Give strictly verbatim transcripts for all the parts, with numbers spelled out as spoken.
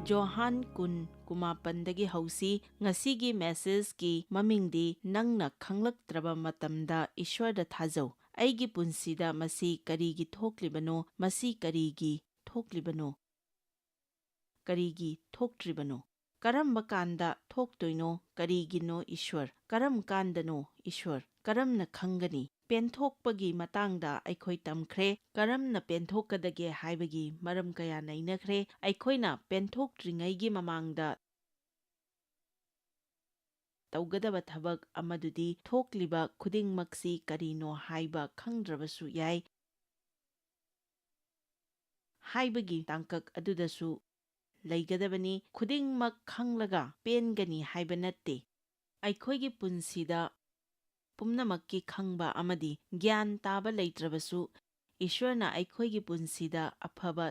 ꯖꯣꯍꯥꯟ ꯀꯨꯟ, ꯀꯨꯟꯃꯥꯄꯟꯗꯒꯤ ꯍꯧꯁꯤ꯫ ꯉꯁꯤꯒꯤ ꯃꯦꯁꯦꯖꯀꯤ ꯃꯃꯤꯡꯗꯤ "ꯅꯪꯅ ꯈꯪꯂꯛꯇ꯭ꯔꯕ ꯃꯇꯝꯗ ꯏꯁ꯭ꯋꯔꯗ ꯊꯥꯖꯧ"꯫ ꯑꯩꯒꯤ ꯄꯨꯟꯁꯤꯗ ꯃꯁꯤ ꯀꯔꯤꯒꯤ ꯊꯣꯛꯂꯤꯕꯅꯣ? ꯃꯁꯤ ꯀꯔꯤꯒꯤ ꯊꯣꯛꯂꯤꯕꯅꯣ? ꯀꯔꯤꯒꯤ ꯊꯣꯛꯇ꯭ꯔꯤꯕꯅꯣ? ꯀꯔꯝꯕ ꯀꯥꯟꯗ ꯊꯣꯛꯇꯣꯏꯅꯣ? ꯀꯔꯤꯒꯤꯅꯣ ꯏꯁ꯭ꯋꯔ? ꯀꯔꯝ ꯀꯥꯟꯗꯅꯣ ꯏꯁ꯭ꯋꯔ? ꯀꯔꯝꯅ ꯈꯪꯒꯅꯤ? ꯄꯦꯟꯊꯣꯛꯄꯒꯤ ꯃꯇꯥꯡꯗ ꯑꯩꯈꯣꯏ ꯇꯝꯈ꯭ꯔꯦ꯫ ꯀꯔꯝꯅ ꯄꯦꯟꯊꯣꯛꯀꯗꯒꯦ ꯍꯥꯏꯕꯒꯤ ꯃꯔꯝ ꯀꯌꯥ ꯅꯩꯅꯈ꯭ꯔꯦ꯫ ꯑꯩꯈꯣꯏꯅ ꯄꯦꯟꯊꯣꯛꯇ꯭ꯔꯤꯉꯩꯒꯤ ꯃꯃꯥꯡꯗ ꯇꯧꯒꯗꯕ ꯊꯕꯛ ꯑꯃꯗꯨꯗꯤ ꯊꯣꯛꯂꯤꯕ ꯈꯨꯗꯤꯡꯃꯛꯁꯤ ꯀꯔꯤꯅꯣ ꯍꯥꯏꯕ ꯈꯪꯗ꯭ꯔꯕꯁꯨ ꯌꯥꯏ ꯍꯥꯏꯕꯒꯤ ꯇꯥꯡꯀꯛ ꯑꯗꯨꯗꯁꯨ ꯂꯩꯒꯗꯕꯅꯤ꯫ ꯈꯨꯗꯤꯡꯃꯛ ꯈꯪꯂꯒ ꯄꯦꯟꯒꯅꯤ ꯍꯥꯏꯕ ꯅꯠꯇꯦ꯫ ꯑꯩꯈꯣꯏꯒꯤ ꯄꯨꯟꯁꯤꯗ ꯄꯨꯝꯅꯃꯛꯀꯤ ꯈꯪꯕ ꯑꯃꯗꯤ ꯒ꯭ꯌꯥꯟ ꯇꯥꯕ ꯂꯩꯇ꯭ꯔꯕꯁꯨ, ꯏꯁ꯭ꯋꯔꯅ ꯑꯩꯈꯣꯏꯒꯤ ꯄꯨꯟꯁꯤꯗ ꯑꯐꯕ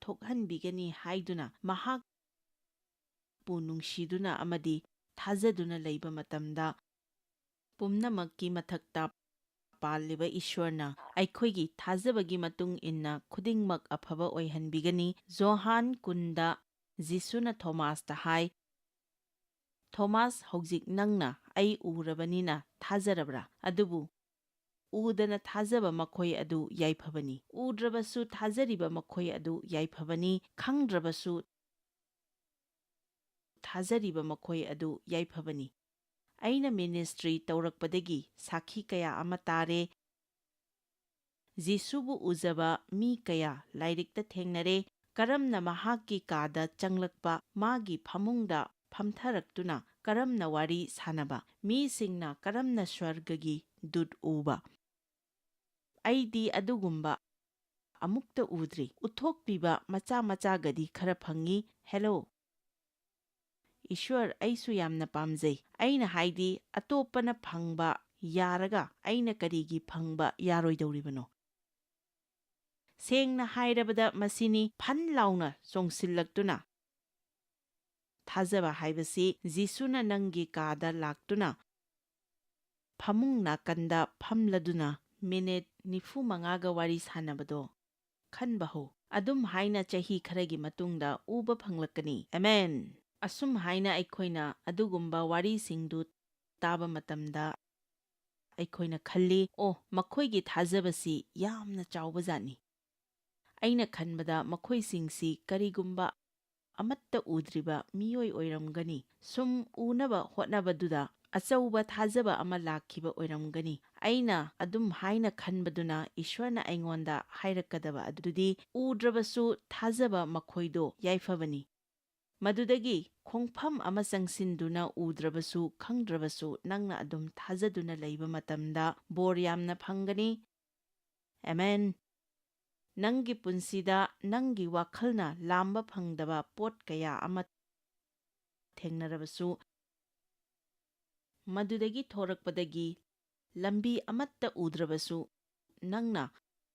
ꯊꯣꯛꯍꯟꯕꯤꯒꯅꯤ ꯍꯥꯏꯗꯨꯅ, ꯃꯍꯥꯛꯄꯨ ꯅꯨꯡꯁꯤꯗꯨꯅ ꯑꯃꯗꯤ ꯊꯥꯖꯗꯨꯅ ꯂꯩꯕ ꯃꯇꯝꯗ, ꯄꯨꯝꯅꯃꯛꯀꯤ ꯃꯊꯛꯇ ꯄꯥꯜꯂꯤꯕ ꯏꯁ꯭ꯋꯔꯅ ꯑꯩꯈꯣꯏꯒꯤ ꯊꯥꯖꯕꯒꯤ ꯃꯇꯨꯡ ꯏꯟꯅ ꯈꯨꯗꯤꯡꯃꯛ ꯑꯐꯕ ꯑꯣꯏꯍꯟꯕꯤꯒꯅꯤ꯫ ꯖꯣꯍꯥꯟ ꯀꯨꯟꯗ ꯖꯤꯁꯨꯅ ꯊꯣꯃꯥꯁꯇ ꯍꯥꯏ, "ꯊꯣꯃꯥꯁ, ꯍꯧꯖꯤꯛ ꯅꯪꯅ ꯑꯩ ꯎꯔꯕꯅꯤꯅ ꯊꯥꯖꯔꯕ꯭ꯔꯥ? ꯑꯗꯨꯕꯨ ꯎꯗꯅ ꯊꯥꯖꯕ ꯃꯈꯣꯏ ꯑꯗꯨ ꯌꯥꯏꯐꯕꯅꯤ꯫ ꯎꯗ꯭ꯔꯕꯁꯨ ꯊꯥꯖꯔꯤꯕ ꯃꯈꯣꯏ ꯑꯗꯨ ꯌꯥꯏꯐꯕꯅꯤ꯫ ꯈꯪꯗ꯭ꯔꯕꯁꯨ ꯊꯥꯖꯔꯤꯕ ꯃꯈꯣꯏ ꯑꯗꯨ ꯌꯥꯏꯐꯕꯅꯤ꯫" ꯑꯩꯅ ꯃꯤꯅꯤꯁꯇ꯭ꯔꯤ ꯇꯧꯔꯛꯄꯗꯒꯤ ꯁꯥꯈꯤ ꯀꯌꯥ ꯑꯃ ꯇꯥꯔꯦ꯫ ꯖꯤꯁꯨꯕꯨ ꯎꯖꯕ ꯃꯤ ꯀꯌꯥ ꯂꯥꯏꯔꯤꯛꯇ ꯊꯦꯡꯅꯔꯦ꯫ ꯀꯔꯝꯅ ꯃꯍꯥꯛꯀꯤ ꯀꯥꯗ ꯆꯪꯂꯛꯄ, ꯃꯥꯒꯤ ꯐꯃꯨꯡꯗ ꯐꯝꯊꯔꯛꯇꯨꯅ ꯀꯔꯝꯅ ꯋꯥꯔꯤ ꯁꯥꯅꯕ, ꯃꯤꯁꯤꯡꯅ ꯀꯔꯝꯅ ꯁ꯭ꯋꯔꯒꯒꯤ ꯗꯨꯠ ꯎꯕ꯫ ꯑꯩꯗꯤ ꯑꯗꯨꯒꯨꯝꯕ ꯑꯃꯨꯛꯇ ꯎꯗ꯭ꯔꯤ꯫ ꯎꯠꯊꯣꯛꯄꯤꯕ ꯃꯆꯥ ꯃꯆꯥꯒꯗꯤ ꯈꯔ ꯐꯪꯉꯤ꯫ ꯍꯦꯂꯣ, ꯏꯁ꯭ꯋꯔ, ꯑꯩꯁꯨ ꯌꯥꯝꯅ ꯄꯥꯝꯖꯩ꯫ ꯑꯩꯅ ꯍꯥꯏꯗꯤ, ꯑꯇꯣꯞꯄꯅ ꯐꯪꯕ ꯌꯥꯔꯒ ꯑꯩꯅ ꯀꯔꯤꯒꯤ ꯐꯪꯕ ꯌꯥꯔꯣꯏꯗꯧꯔꯤꯕꯅꯣ? ꯁꯦꯡꯅ ꯍꯥꯏꯔꯕꯗ ꯃꯁꯤꯅꯤ, ꯐꯟ ꯂꯥꯎꯅ ꯆꯣꯡꯁꯤꯜꯂꯛꯇꯨꯅ꯫ ꯊꯥꯖꯕ ꯍꯥꯏꯕꯁꯤ ꯖꯤꯁꯨꯅ ꯅꯪꯒꯤ ꯀꯥꯗ ꯂꯥꯛꯇꯨꯅ ꯐꯃꯨꯡ ꯅꯥꯀꯟꯗ ꯐꯝꯂꯗꯨꯅ ꯃꯤꯅꯤꯠ ꯅꯤꯐꯨ ꯃꯉꯥꯒ ꯋꯥꯔꯤ ꯁꯥꯟꯅꯕꯗꯣ ꯈꯟꯕ ꯍꯧ꯫ ꯑꯗꯨꯝ ꯍꯥꯏꯅ ꯆꯍꯤ ꯈꯔꯒꯤ ꯃꯇꯨꯡꯗ ꯎꯕ ꯐꯪꯂꯛꯀꯅꯤ꯫ ꯑꯃꯦꯟ꯫ ꯑꯁꯨꯝ ꯍꯥꯏꯅ ꯑꯩꯈꯣꯏꯅ ꯑꯗꯨꯒꯨꯝꯕ ꯋꯥꯔꯤꯁꯤꯡꯗꯨ ꯇꯥꯕ ꯃꯇꯝꯗ ꯑꯩꯈꯣꯏꯅ ꯈꯜꯂꯤ, "ꯑꯣ, ꯃꯈꯣꯏꯒꯤ ꯊꯥꯖꯕꯁꯤ ꯌꯥꯝꯅ ꯆꯥꯎꯕꯖꯥꯠꯅꯤ꯫ ꯑꯩꯅ ꯈꯟꯕꯗ ꯃꯈꯣꯏꯁꯤꯡꯁꯤ ꯀꯔꯤꯒꯨꯝꯕ ꯑꯃꯠꯇ ꯎꯗ꯭ꯔꯤꯕ ꯃꯤꯑꯣꯏ ꯑꯣꯏꯔꯝꯒꯅꯤ꯫ ꯁꯨꯝ ꯎꯅꯕ ꯍꯣꯠꯅꯕꯗꯨꯗ ꯑꯆꯧꯕ ꯊꯥꯖꯕ ꯑꯃ ꯂꯥꯛꯈꯤꯕ ꯑꯣꯏꯔꯝꯒꯅꯤ꯫ ꯑꯩꯅ ꯑꯗꯨꯝ ꯍꯥꯏꯅ ꯈꯟꯕꯗꯨꯅ ꯏꯁ꯭ꯋꯔꯅ ꯑꯩꯉꯣꯟꯗ ꯍꯥꯏꯔꯛꯀꯗꯕ ꯑꯗꯨꯗꯤ, ꯎꯗ꯭ꯔꯕꯁꯨ ꯊꯥꯖꯕ ꯃꯈꯣꯏꯗꯣ ꯌꯥꯏꯐꯕꯅꯤ꯫ ꯃꯗꯨꯗꯒꯤ ꯈꯣꯡꯐꯝ ꯑꯃ ꯆꯪꯁꯤꯟꯗꯨꯅ ꯎꯗ꯭ꯔꯕꯁꯨ ꯈꯪꯗ꯭ꯔꯕꯁꯨ ꯅꯪꯅ ꯑꯗꯨꯝ ꯊꯥꯖꯗꯨꯅ ꯂꯩꯕ ꯃꯇꯝꯗ ꯕꯣꯔ ꯌꯥꯝꯅ ꯐꯪꯒꯅꯤ꯫" ꯑꯦꯃꯦꯟ꯫ ꯅꯪꯒꯤ ꯄꯨꯟꯁꯤꯗ ꯅꯪꯒꯤ ꯋꯥꯈꯜꯅ ꯂꯥꯝꯕ ꯐꯪꯗꯕ ꯄꯣꯠ ꯀꯌꯥ ꯑꯃ ꯊꯦꯡꯅꯔꯕꯁꯨ, ꯃꯗꯨꯗꯒꯤ ꯊꯣꯔꯛꯄꯗꯒꯤ ꯂꯝꯕꯤ ꯑꯃꯠꯇ ꯎꯗ꯭ꯔꯕꯁꯨ, ꯅꯪꯅ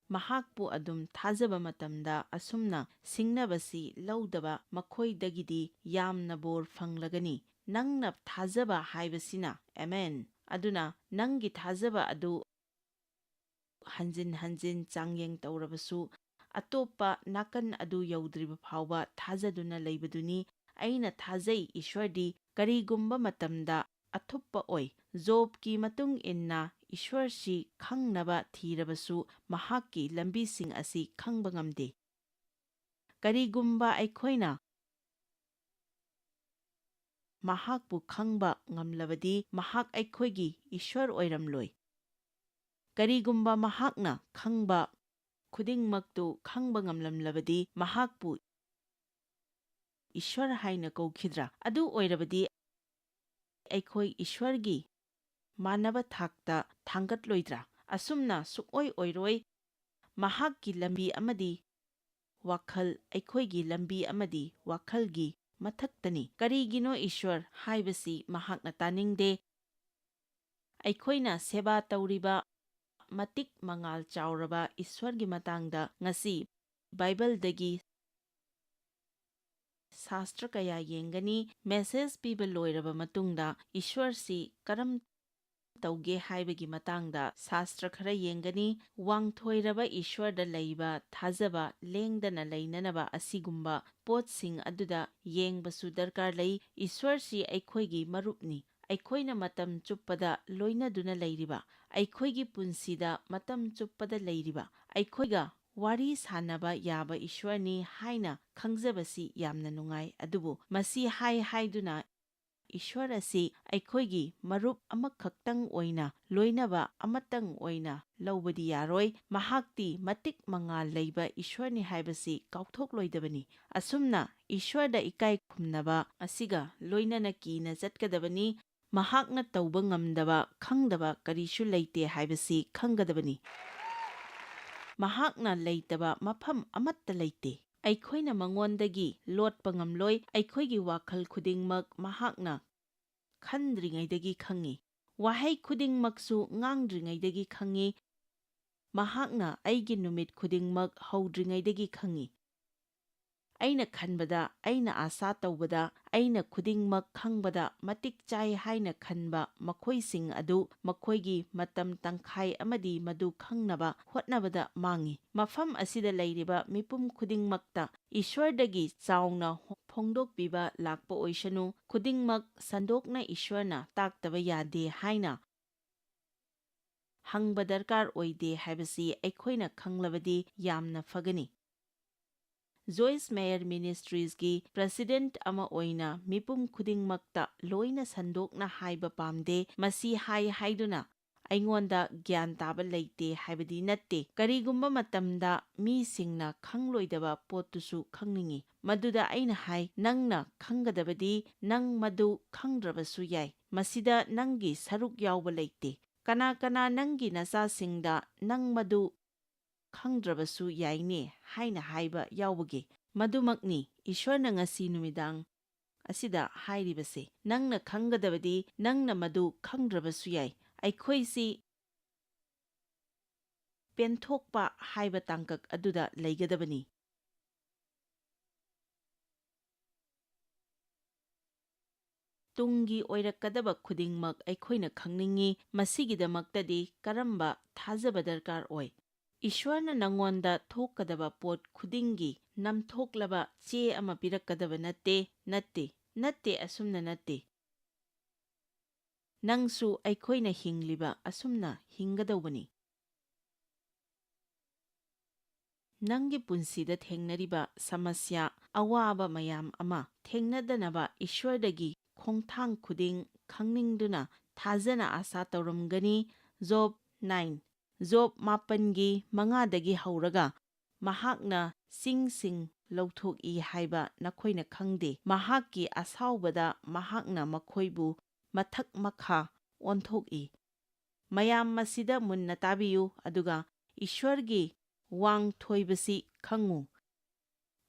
ꯃꯍꯥꯛꯄꯨ ꯑꯗꯨꯝ ꯊꯥꯖꯕ ꯃꯇꯝꯗ, ꯑꯁꯨꯝꯅ ꯁꯤꯡꯅꯕꯁꯤ ꯂꯧꯗꯕ ꯃꯈꯣꯏꯗꯒꯤꯗꯤ ꯌꯥꯝꯅ ꯕꯣꯔ ꯐꯪꯂꯒꯅꯤ꯫ ꯅꯪꯅ ꯊꯥꯖꯕ ꯍꯥꯏꯕꯁꯤꯅ, ꯑꯦꯃꯦꯟ꯫ ꯑꯗꯨꯅ ꯅꯪꯒꯤ ꯊꯥꯖꯕ ꯑꯗꯨ ꯍꯟꯖꯤꯟ ꯍꯟꯖꯤꯟ ꯆꯥꯡꯌꯦꯡ ꯇꯧꯔꯕꯁꯨ, ꯑꯇꯣꯞꯄ ꯅꯥꯀꯟ ꯑꯗꯨ ꯌꯧꯗ꯭ꯔꯤꯕ ꯐꯥꯎꯕ ꯊꯥꯖꯗꯨꯅ ꯂꯩꯕꯗꯨꯅꯤ꯫ ꯑꯩꯅ ꯊꯥꯖꯩ, ꯏꯁ꯭ꯋꯔꯗꯤ ꯀꯔꯤꯒꯨꯝꯕ ꯃꯇꯝꯗ ꯑꯊꯨꯞꯄ ꯑꯣꯏ꯫ ꯖꯣꯕꯀꯤ ꯃꯇꯨꯡ ꯏꯟꯅ, ꯏꯁ꯭ꯋꯔꯁꯤ ꯈꯪꯅꯕ ꯊꯤꯔꯕꯁꯨ ꯃꯍꯥꯛꯀꯤ ꯂꯝꯕꯤꯁꯤꯡ ꯑꯁꯤ ꯈꯪꯕ ꯉꯝꯗꯦ꯫ ꯀꯔꯤꯒꯨꯝꯕ ꯑꯩꯈꯣꯏꯅ ꯃꯍꯥꯛꯄꯨ ꯈꯪꯕ ꯉꯝꯂꯕꯗꯤ, ꯃꯍꯥꯛ ꯑꯩꯈꯣꯏꯒꯤ ꯏꯁ꯭ꯋꯔ ꯑꯣꯏꯔꯝꯂꯣꯏ꯫ ꯀꯔꯤꯒꯨꯝꯕ ꯃꯍꯥꯛꯅ ꯈꯪꯕ ꯈꯨꯗꯤꯡꯃꯛꯇꯨ ꯈꯪꯕ ꯉꯝꯂꯝꯂꯕꯗꯤ, ꯃꯍꯥꯛꯄꯨ ꯏꯁ꯭ꯋꯔ ꯍꯥꯏꯅ ꯀꯧꯈꯤꯗ꯭ꯔꯥ? ꯑꯗꯨ ꯑꯣꯏꯔꯕꯗꯤ, ꯑꯩꯈꯣꯏ ꯏꯁ꯭ꯋꯔꯒꯤ ꯃꯥꯟꯅꯕ ꯊꯥꯛꯇ ꯊꯥꯡꯒꯠꯂꯣꯏꯗ꯭ꯔꯥ? ꯑꯁꯨꯝꯅ ꯁꯨꯛꯑꯣꯏ ꯑꯣꯏꯔꯣꯏ꯫ ꯃꯍꯥꯛꯀꯤ ꯂꯝꯕꯤ ꯑꯃꯗꯤ ꯋꯥꯈꯜ, ꯑꯩꯈꯣꯏꯒꯤ ꯂꯝꯕꯤ ꯑꯃꯗꯤ ꯋꯥꯈꯜꯒꯤ ꯃꯊꯛꯇꯅꯤ꯫ ꯀꯔꯤꯒꯤꯅꯣ ꯏꯁ꯭ꯋꯔ ꯍꯥꯏꯕꯁꯤ ꯃꯍꯥꯛꯅ ꯇꯥꯅꯤꯡꯗꯦ? ꯑꯩꯈꯣꯏꯅ ꯁꯦꯕꯥ ꯇꯧꯔꯤꯕ ꯃꯇꯤꯛ ꯃꯉꯥꯜ ꯆꯥꯎꯔꯕ ꯏꯁ꯭ꯋꯔꯒꯤ ꯃꯇꯥꯡꯗ ꯉꯁꯤ ꯕꯥꯏꯕꯜꯗꯒꯤ ꯁꯥꯁꯇ꯭ꯔ ꯀꯌꯥ ꯌꯦꯡꯒꯅꯤ꯫ ꯃꯦꯁꯦꯖ ꯄꯤꯕ ꯂꯣꯏꯔꯕ ꯃꯇꯨꯡꯗ, ꯏꯁ꯭ꯋꯔꯁꯤ ꯀꯔꯝ ꯇꯧꯒꯦ ꯍꯥꯏꯕꯒꯤ ꯃꯇꯥꯡꯗ ꯁꯥꯁꯇ꯭ꯔ ꯈꯔ ꯌꯦꯡꯒꯅꯤ꯫ ꯋꯥꯡꯊꯣꯏꯔꯕ ꯏꯁ꯭ꯋꯔꯗ ꯂꯩꯕ ꯊꯥꯖꯕ ꯂꯦꯡꯗꯅ ꯂꯩꯅꯅꯕ ꯑꯁꯤꯒꯨꯝꯕ ꯄꯣꯠꯁꯤꯡ ꯑꯗꯨꯗ ꯌꯦꯡꯕꯁꯨ ꯗꯔꯀꯥꯔ ꯂꯩ꯫ ꯏꯁ꯭ꯋꯔꯁꯤ ꯑꯩꯈꯣꯏꯒꯤ ꯃꯔꯨꯞꯅꯤ꯫ ꯑꯩꯈꯣꯏꯅ ꯃꯇꯝ ꯆꯨꯞꯄꯗ ꯂꯣꯏꯅꯗꯨꯅ ꯂꯩꯔꯤꯕ, ꯑꯩꯈꯣꯏꯒꯤ ꯄꯨꯟꯁꯤꯗ ꯃꯇꯝ ꯆꯨꯞꯄꯗ ꯂꯩꯔꯤꯕ, ꯑꯩꯈꯣꯏꯒ ꯋꯥꯔꯤ ꯁꯥꯟꯅꯕ ꯌꯥꯕ ꯏꯁ꯭ꯋꯔꯅꯤ ꯍꯥꯏꯅ ꯈꯪꯖꯕꯁꯤ ꯌꯥꯝꯅ ꯅꯨꯡꯉꯥꯏ꯫ ꯑꯗꯨꯕꯨ ꯃꯁꯤ ꯍꯥꯏ ꯍꯥꯏꯗꯨꯅ ꯏꯁ꯭ꯋꯔ ꯑꯁꯤ ꯑꯩꯈꯣꯏꯒꯤ ꯃꯔꯨꯞ ꯑꯃꯈꯛꯇꯪ ꯑꯣꯏꯅ, ꯂꯣꯏꯅꯕ ꯑꯃꯇꯪ ꯑꯣꯏꯅ ꯂꯧꯕꯗꯤ ꯌꯥꯔꯣꯏ꯫ ꯃꯍꯥꯛꯇꯤ ꯃꯇꯤꯛ ꯃꯉꯥꯜ ꯂꯩꯕ ꯏꯁ꯭ꯋꯔꯅꯤ ꯍꯥꯏꯕꯁꯤ ꯀꯥꯎꯊꯣꯛꯂꯣꯏꯗꯕꯅꯤ꯫ ꯑꯁꯨꯝꯅ ꯏꯁ꯭ꯋꯔꯗ ꯏꯀꯥꯏ ꯈꯨꯝꯅꯕ ꯑꯁꯤꯒ ꯂꯣꯏꯅꯅ ꯀꯤꯅ ꯆꯠꯀꯗꯕꯅꯤ꯫ ꯃꯍꯥꯛꯅ ꯇꯧꯕ ꯉꯝꯗꯕ, ꯈꯪꯗꯕ ꯀꯔꯤꯁꯨ ꯂꯩꯇꯦ ꯍꯥꯏꯕꯁꯤ ꯈꯪꯒꯗꯕꯅꯤ꯫ ꯃꯍꯥꯛꯅ ꯂꯩꯇꯕ ꯃꯐꯝ ꯑꯃꯠꯇ ꯂꯩꯇꯦ꯫ ꯑꯩꯈꯣꯏꯅ ꯃꯉꯣꯟꯗꯒꯤ ꯂꯣꯠꯄ ꯉꯝꯂꯣꯏ꯫ ꯑꯩꯈꯣꯏꯒꯤ ꯋꯥꯈꯜ ꯈꯨꯗꯤꯡꯃꯛ ꯃꯍꯥꯛꯅ ꯈꯟꯗ꯭ꯔꯤꯉꯩꯗꯒꯤ ꯈꯪꯏ꯫ ꯋꯥꯍꯩ ꯈꯨꯗꯤꯡꯃꯛꯁꯨ ꯉꯥꯡꯗ꯭ꯔꯤꯉꯩꯗꯒꯤ ꯈꯪꯏ꯫ ꯃꯍꯥꯛꯅ ꯑꯩꯒꯤ ꯅꯨꯃꯤꯠ ꯈꯨꯗꯤꯡꯃꯛ ꯍꯧꯗ꯭ꯔꯤꯉꯩꯗꯒꯤ ꯈꯪꯏ꯫ ꯑꯩꯅ ꯈꯟꯕꯗ, ꯑꯩꯅ ꯑꯥꯁꯥ ꯇꯧꯕꯗ, ꯑꯩꯅ ꯈꯨꯗꯤꯡꯃꯛ ꯈꯪꯕꯗ ꯃꯇꯤꯛ ꯆꯥꯏ ꯍꯥꯏꯅ ꯈꯟꯕ ꯃꯈꯣꯏꯁꯤꯡ ꯑꯗꯨ ꯃꯈꯣꯏꯒꯤ ꯃꯇꯝ ꯇꯪꯈꯥꯏ ꯑꯃꯗꯤ ꯃꯗꯨ ꯈꯪꯅꯕ ꯍꯣꯠꯅꯕꯗ ꯃꯥꯡꯏ꯫ ꯃꯐꯝ ꯑꯁꯤꯗ ꯂꯩꯔꯤꯕ ꯃꯤꯄꯨꯝ ꯈꯨꯗꯤꯡꯃꯛꯇ ꯏꯁ꯭ꯋꯔꯗꯒꯤ ꯆꯥꯎꯅ ꯐꯣꯡꯗꯣꯛꯄꯤꯕ ꯂꯥꯛꯄ ꯑꯣꯏꯁꯅꯨ, ꯈꯨꯗꯤꯡꯃꯛ ꯁꯟꯗꯣꯛꯅ ꯏꯁ꯭ꯋꯔꯅ ꯇꯥꯛꯇꯕ ꯌꯥꯗꯦ ꯍꯥꯏꯅ ꯍꯪꯕ ꯗꯔꯀꯥꯔ ꯑꯣꯏꯗꯦ ꯍꯥꯏꯕꯁꯤ ꯑꯩꯈꯣꯏꯅ ꯈꯪꯂꯕꯗꯤ ꯌꯥꯝꯅ ꯐꯒꯅꯤ꯫ ꯖꯣꯏꯁ ꯃꯦꯌꯔ ꯃꯤꯅꯤꯁꯇ꯭ꯔꯤꯁꯀꯤ ꯄ꯭ꯔꯦꯁꯤꯗꯦꯟꯠ ꯑꯃ ꯑꯣꯏꯅ ꯃꯤꯄꯨꯝ ꯈꯨꯗꯤꯡꯃꯛꯇ ꯂꯣꯏꯅ ꯁꯟꯗꯣꯛꯅ ꯍꯥꯏꯕ ꯄꯥꯝꯗꯦ꯫ ꯃꯁꯤ ꯍꯥꯏ ꯍꯥꯏꯗꯨꯅ ꯑꯩꯉꯣꯟꯗ ꯒ꯭ꯌꯥꯟ ꯇꯥꯕ ꯂꯩꯇꯦ ꯍꯥꯏꯕꯗꯤ ꯅꯠꯇꯦ꯫ ꯀꯔꯤꯒꯨꯝꯕ ꯃꯇꯝꯗ ꯃꯤꯁꯤꯡꯅ ꯈꯪꯂꯣꯏꯗꯕ ꯄꯣꯠꯇꯨꯁꯨ ꯈꯪꯅꯤꯡꯏ꯫ ꯃꯗꯨꯗ ꯑꯩꯅ ꯍꯥꯏ, "ꯅꯪꯅ ꯈꯪꯒꯗꯕꯗꯤ ꯅꯪ ꯃꯗꯨ ꯈꯪꯗ꯭ꯔꯕꯁꯨ ꯌꯥꯏ꯫ ꯃꯁꯤꯗ ꯅꯪꯒꯤ ꯁꯔꯨꯛ ꯌꯥꯎꯕ ꯂꯩꯇꯦ꯫ ꯀꯅꯥ ꯀꯅꯥ ꯅꯪꯒꯤ ꯅꯆꯥꯁꯤꯡꯗ ꯅꯪ ꯃꯗꯨ ꯈꯪꯗ꯭ꯔꯕꯁꯨ ꯌꯥꯏꯅꯦ" ꯍꯥꯏꯅ ꯍꯥꯏꯕ ꯌꯥꯎꯕꯒꯦ? ꯃꯗꯨꯃꯛꯅꯤ ꯏꯁ꯭ꯋꯔꯅ ꯉꯁꯤ ꯅꯨꯃꯤꯗꯥꯡ ꯑꯁꯤꯗ ꯍꯥꯏꯔꯤꯕꯁꯦ꯫ ꯅꯪꯅ ꯈꯪꯒꯗꯕꯗꯤ ꯅꯪꯅ ꯃꯗꯨ ꯈꯪꯗ꯭ꯔꯕꯁꯨ ꯌꯥꯏ꯫ ꯑꯩꯈꯣꯏꯁꯤ ꯄꯦꯟꯊꯣꯛꯄ ꯍꯥꯏꯕ ꯇꯥꯡꯀꯛ ꯑꯗꯨꯗ ꯂꯩꯒꯗꯕꯅꯤ꯫ ꯇꯨꯡꯒꯤ ꯑꯣꯏꯔꯛꯀꯗꯕ ꯈꯨꯗꯤꯡꯃꯛ ꯑꯩꯈꯣꯏꯅ ꯈꯪꯅꯤꯡꯏ꯫ ꯃꯁꯤꯒꯤꯗꯃꯛꯇꯗꯤ ꯀꯔꯝꯕ ꯊꯥꯖꯕ ꯗꯔꯀꯥꯔ ꯑꯣꯏ? ꯏꯁ꯭ꯋꯔꯅ ꯅꯉꯣꯟꯗ ꯊꯣꯛꯀꯗꯕ ꯄꯣꯠ ꯈꯨꯗꯤꯡꯒꯤ ꯅꯝꯊꯣꯛꯂꯕ ꯆꯦ ꯑꯃ ꯄꯤꯔꯛꯀꯗꯕ ꯅꯠꯇꯦ, ꯅꯠꯇꯦ, ꯅꯠꯇꯦ, ꯑꯁꯨꯝꯅ ꯅꯠꯇꯦ꯫ ꯅꯪꯁꯨ ꯑꯩꯈꯣꯏꯅ ꯍꯤꯡꯂꯤꯕ ꯑꯁꯨꯝꯅ ꯍꯤꯡꯒꯗꯧꯕꯅꯤ꯫ ꯅꯪꯒꯤ ꯄꯨꯟꯁꯤꯗ ꯊꯦꯡꯅꯔꯤꯕ ꯁꯃꯁ꯭ꯌꯥ, ꯑꯋꯥꯕ ꯃꯌꯥꯝ ꯑꯃ ꯊꯦꯡꯅꯗꯅꯕ ꯏꯁ꯭ꯋꯔꯗꯒꯤ ꯈꯣꯡꯊꯥꯡ ꯈꯨꯗꯤꯡ ꯈꯪꯅꯤꯡꯗꯨꯅ ꯊꯥꯖꯅ ꯑꯥꯁꯥ ꯇꯧꯔꯝꯒꯅꯤ꯫ ꯖꯣꯕ ꯅꯥꯏꯟ, ꯖꯣꯕ ꯃꯥꯄꯟꯒꯤ ꯃꯉꯥꯗꯒꯤ ꯍꯧꯔꯒ, "ꯃꯍꯥꯛꯅ ꯆꯤꯡꯁꯤꯡ ꯂꯧꯊꯣꯛꯏ ꯍꯥꯏꯕ ꯅꯈꯣꯏꯅ ꯈꯪꯗꯦ꯫ ꯃꯍꯥꯛꯀꯤ ꯑꯁꯥꯎꯕꯗ ꯃꯍꯥꯛꯅ ꯃꯈꯣꯏꯕꯨ ꯃꯊꯛ ꯃꯈꯥ ꯑꯣꯟꯊꯣꯛꯏ꯫ ꯃꯌꯥꯝ ꯃꯁꯤꯗ ꯃꯨꯟꯅ ꯇꯥꯕꯤꯌꯨ, ꯑꯗꯨꯒ ꯏꯁ꯭ꯋꯔꯒꯤ ꯋꯥꯡ ꯊꯣꯏꯕꯁꯤ ꯈꯪꯉꯨ꯫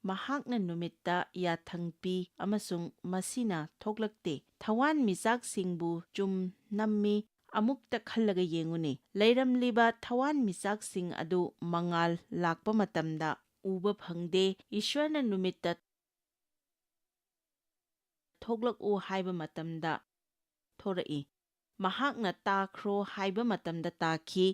ꯃꯍꯥꯛꯅ ꯅꯨꯃꯤꯠꯇ ꯌꯥꯊꯪ ꯄꯤ ꯑꯃꯁꯨꯡ ꯃꯁꯤꯅ ꯊꯣꯛꯂꯛꯇꯦ꯫ ꯊꯋꯥꯟꯃꯤꯆꯥꯛꯁꯤꯡꯕꯨ ꯆꯨꯝ ꯅꯝꯃꯤ꯫ ꯑꯃꯨꯛꯇ ꯈꯜꯂꯒ ꯌꯦꯡꯉꯨꯅꯦ꯫ ꯂꯩꯔꯝꯂꯤꯕ ꯊꯋꯥꯟꯃꯤꯆꯥꯛꯁꯤꯡ ꯑꯗꯨ ꯃꯉꯥꯜ ꯂꯥꯛꯄ ꯃꯇꯝꯗ ꯎꯕ ꯐꯪꯗꯦ꯫ ꯏꯁ꯭ꯋꯔꯅ ꯅꯨꯃꯤꯠꯇ ꯊꯣꯛꯂꯛꯎ ꯍꯥꯏꯕ ꯃꯇꯝꯗ ꯊꯣꯔꯛꯏ꯫ ꯃꯍꯥꯛꯅ ꯇꯥꯈ꯭ꯔꯣ ꯍꯥꯏꯕ ꯃꯇꯝꯗ ꯇꯥꯈꯤ꯫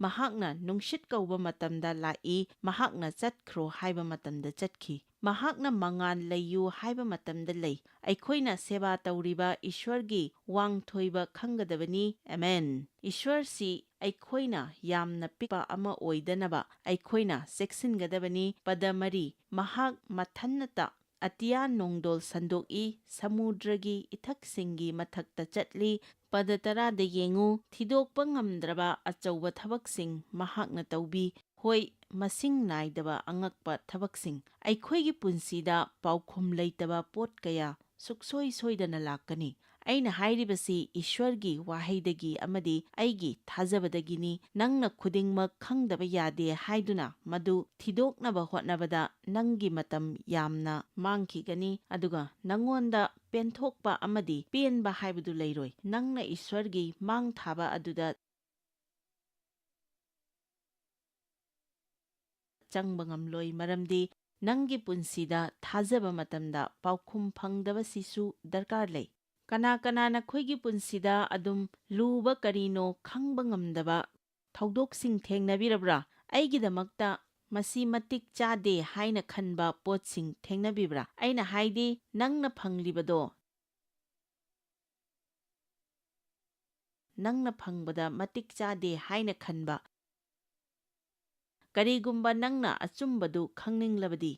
ꯃꯍꯥꯛꯅ ꯅꯨꯡꯁꯤꯠ ꯀꯧꯕ ꯃꯇꯝꯗ ꯂꯥꯛꯏ꯫ ꯃꯍꯥꯛꯅ ꯆꯠꯈ꯭ꯔꯣ ꯍꯥꯏꯕ ꯃꯇꯝꯗ ꯆꯠꯈꯤ꯫ ꯃꯍꯥꯛꯅ ꯃꯉꯥꯜ ꯂꯩꯌꯨ ꯍꯥꯏꯕ ꯃꯇꯝꯗ ꯂꯩ꯫ ꯑꯩꯈꯣꯏꯅ ꯁꯦꯕꯥ ꯇꯧꯔꯤꯕ ꯏꯁ꯭ꯋꯔꯒꯤ ꯋꯥꯡꯊꯣꯏꯕ ꯈꯪꯒꯗꯕꯅꯤ꯫ ꯑꯃꯦꯟ꯫ ꯏꯁ꯭ꯋꯔꯁꯤ ꯑꯩꯈꯣꯏꯅ ꯌꯥꯝꯅ ꯄꯤꯛꯄ ꯑꯃ ꯑꯣꯏꯗꯅꯕ ꯑꯩꯈꯣꯏꯅ ꯆꯦꯛꯁꯤꯟꯒꯗꯕꯅꯤ꯫ ꯄꯗ ꯃꯔꯤ, ꯃꯍꯥꯛ ꯃꯊꯟꯅꯇ ꯑꯇꯤꯌꯥ ꯅꯣꯡꯗꯣꯜ ꯁꯟꯗꯣꯛꯏ, ꯁꯃꯨꯗ꯭ꯔꯒꯤ ꯏꯊꯛꯁꯤꯡꯒꯤ ꯃꯊꯛꯇ ꯆꯠꯂꯤ꯫ ꯄꯗ ꯇꯔꯥꯗ ꯌꯦꯡꯉꯨ, ꯊꯤꯗꯣꯛꯄ ꯉꯝꯗ꯭ꯔꯕ ꯑꯆꯧꯕ ꯊꯕꯛꯁꯤꯡ ꯃꯍꯥꯛꯅ ꯇꯧꯕꯤ꯫ ꯍꯣꯏ, ꯃꯁꯤꯡ ꯅꯥꯏꯗꯕ ꯑꯉꯛꯄ ꯊꯕꯛꯁꯤꯡ꯫ ꯑꯩꯈꯣꯏꯒꯤ ꯄꯨꯟꯁꯤꯗ ꯄꯥꯎꯈꯨꯝ ꯂꯩꯇꯕ ꯄꯣꯠ ꯀꯌꯥ ꯁꯨꯛꯁꯣꯏ ꯁꯣꯏꯗꯅ ꯂꯥꯛꯀꯅꯤ꯫ ꯑꯩꯅ ꯍꯥꯏꯔꯤꯕꯁꯤ ꯏꯁ꯭ꯋꯔꯒꯤ ꯋꯥꯍꯩꯗꯒꯤ ꯑꯃꯗꯤ ꯑꯩꯒꯤ ꯊꯥꯖꯕꯗꯒꯤꯅꯤ꯫ ꯅꯪꯅ ꯈꯨꯗꯤꯡꯃꯛ ꯈꯪꯗꯕ ꯌꯥꯗꯦ ꯍꯥꯏꯗꯨꯅ ꯃꯗꯨ ꯊꯤꯗꯣꯛꯅꯕ ꯍꯣꯠꯅꯕꯗ ꯅꯪꯒꯤ ꯃꯇꯝ ꯌꯥꯝꯅ ꯃꯥꯡꯈꯤꯒꯅꯤ, ꯑꯗꯨꯒ ꯅꯉꯣꯟꯗ ꯄꯦꯟꯊꯣꯛꯄ ꯑꯃꯗꯤ ꯄꯦꯟꯕ ꯍꯥꯏꯕꯗꯨ ꯂꯩꯔꯣꯏ꯫ ꯅꯪꯅ ꯏꯁ꯭ꯋꯔꯒꯤ ꯃꯥꯡ ꯊꯥꯕ ꯑꯗꯨꯗ ꯆꯪꯕ ꯉꯝꯂꯣꯏ, ꯃꯔꯝꯗꯤ ꯅꯪꯒꯤ ꯄꯨꯟꯁꯤꯗ ꯊꯥꯖꯕ ꯃꯇꯝꯗ ꯄꯥꯎꯈꯨꯝ ꯐꯪꯗꯕꯁꯤꯁꯨ ꯗꯔꯀꯥꯔ ꯂꯩ꯫ ꯀꯅꯥ ꯀꯅꯥ ꯅꯈꯣꯏꯒꯤ ꯄꯨꯟꯁꯤꯗ ꯑꯗꯨꯝ ꯂꯨꯕ ꯀꯔꯤꯅꯣ ꯈꯪꯕ ꯉꯝꯗꯕ ꯊꯧꯗꯣꯛꯁꯤꯡ ꯊꯦꯡꯅꯕꯤꯔꯕ꯭ꯔꯥ? ꯑꯩꯒꯤꯗꯃꯛꯇ ꯃꯁꯤ ꯃꯇꯤꯛ ꯆꯥꯗꯦ ꯍꯥꯏꯅ ꯈꯟꯕ ꯄꯣꯠꯁꯤꯡ ꯊꯦꯡꯅꯕꯤꯕ꯭ꯔꯥ? ꯑꯩꯅ ꯍꯥꯏꯗꯤ, ꯅꯪꯅ ꯐꯪꯂꯤꯕꯗꯣ, ꯅꯪꯅ ꯐꯪꯕꯗ ꯃꯇꯤꯛ ꯆꯥꯗꯦ ꯍꯥꯏꯅ ꯈꯟꯕ꯫ ꯀꯔꯤꯒꯨꯝꯕ ꯅꯪꯅ ꯑꯆꯨꯝꯕꯗꯨ ꯈꯪꯅꯤꯡꯂꯕꯗꯤ,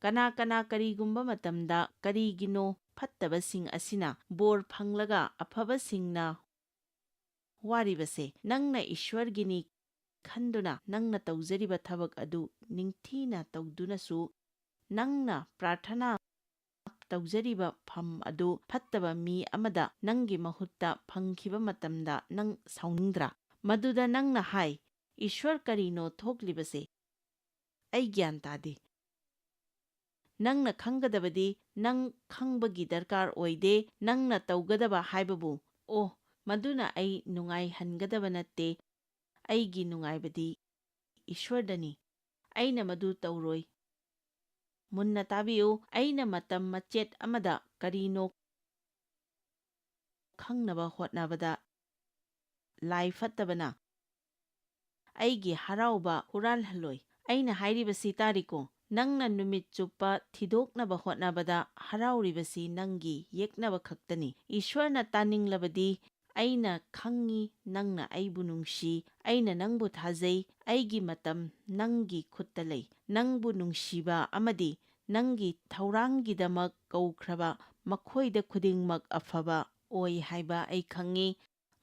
ꯀꯅꯥ ꯀꯅꯥ ꯀꯔꯤꯒꯨꯝꯕ ꯃꯇꯝꯗ ꯀꯔꯤꯒꯤꯅꯣ ꯐꯠꯇꯕꯁꯤꯡ ꯑꯁꯤꯅ ꯕꯣꯔ ꯐꯪꯂꯒ ꯑꯐꯕꯁꯤꯡꯅ ꯋꯥꯔꯤꯕꯁꯦ? ꯅꯪꯅ ꯏꯁ꯭ꯋꯔꯒꯤꯅꯤ ꯈꯟꯗꯨꯅ ꯅꯪꯅ ꯇꯧꯖꯔꯤꯕ ꯊꯕꯛ ꯑꯗꯨ ꯅꯤꯡꯊꯤꯅ ꯇꯧꯗꯨꯅꯁꯨ, ꯅꯪꯅ ꯄ꯭ꯔꯥꯔꯊꯅꯥ ꯇꯧꯖꯔꯤꯕ ꯐꯝ ꯑꯗꯨ ꯐꯠꯇꯕ ꯃꯤ ꯑꯃꯗ ꯅꯪꯒꯤ ꯃꯍꯨꯠꯇ ꯐꯪꯈꯤꯕ ꯃꯇꯝꯗ ꯅꯪ ꯁꯥꯎꯅꯤꯡꯗ꯭ꯔꯥ? ꯃꯗꯨꯗ ꯅꯪꯅ ꯍꯥꯏ, "ꯏꯁ꯭ꯋꯔ, ꯀꯔꯤꯅꯣ ꯊꯣꯛꯂꯤꯕꯁꯦ? ꯑꯩ ꯒ꯭ꯌꯥꯟ ꯇꯥꯗꯦ꯫" ꯅꯪꯅ ꯈꯪꯒꯗꯕꯗꯤ ꯅꯪ ꯈꯪꯕꯒꯤ ꯗꯔꯀꯥꯔ ꯑꯣꯏꯗꯦ, ꯅꯪꯅ ꯇꯧꯒꯗꯕ ꯍꯥꯏꯕꯕꯨ, "ꯑꯣ, ꯃꯗꯨꯅ ꯑꯩ ꯅꯨꯡꯉꯥꯏꯍꯟꯒꯗꯕ ꯅꯠꯇꯦ, ꯑꯩꯒꯤ ꯅꯨꯡꯉꯥꯏꯕꯗꯤ ꯏꯁ꯭ꯋꯔꯗꯅꯤ꯫ ꯑꯩꯅ ꯃꯗꯨ ꯇꯧꯔꯣꯏ꯫" ꯃꯨꯟꯅ ꯇꯥꯕꯤꯌꯨ, ꯑꯩꯅ ꯃꯇꯝ ꯃꯆꯦꯠ ꯑꯃꯗ ꯀꯔꯤꯅꯣ ꯈꯪꯅꯕ ꯍꯣꯠꯅꯕꯗ ꯂꯥꯏ ꯐꯠꯇꯕꯅ ꯑꯩꯒꯤ ꯍꯔꯥꯎꯕ ꯍꯨꯔꯥꯜꯍꯜꯂꯣꯏ꯫ ꯑꯩꯅ ꯍꯥꯏꯔꯤꯕꯁꯤ ꯇꯥꯔꯤꯀꯣ? ꯅꯪꯅ ꯅꯨꯃꯤꯠ ꯆꯨꯞꯄ ꯊꯤꯗꯣꯛꯅꯕ ꯍꯣꯠꯅꯕꯗ ꯍꯔꯥꯎꯔꯤꯕꯁꯤ ꯅꯪꯒꯤ ꯌꯦꯛꯅꯕ ꯈꯛꯇꯅꯤ꯫ ꯏꯁ꯭ꯋꯔꯅ ꯇꯥꯅꯤꯡꯂꯕꯗꯤ, "ꯑꯩꯅ ꯈꯪꯉꯤ ꯅꯪꯅ ꯑꯩꯕꯨ ꯅꯨꯡꯁꯤ, ꯑꯩꯅ ꯅꯪꯕꯨ ꯊꯥꯖꯩ, ꯑꯩꯒꯤ ꯃꯇꯝ ꯅꯪꯒꯤ ꯈꯨꯠꯇ ꯂꯩ꯫" ꯅꯪꯕꯨ ꯅꯨꯡꯁꯤꯕ ꯑꯃꯗꯤ ꯅꯪꯒꯤ ꯊꯧꯔꯥꯡꯒꯤꯗꯃꯛ ꯀꯧꯈ꯭ꯔꯕ ꯃꯈꯣꯏꯗ ꯈꯨꯗꯤꯡꯃꯛ ꯑꯐꯕ ꯑꯣꯏ ꯍꯥꯏꯕ ꯑꯩ ꯈꯪꯉꯤ꯫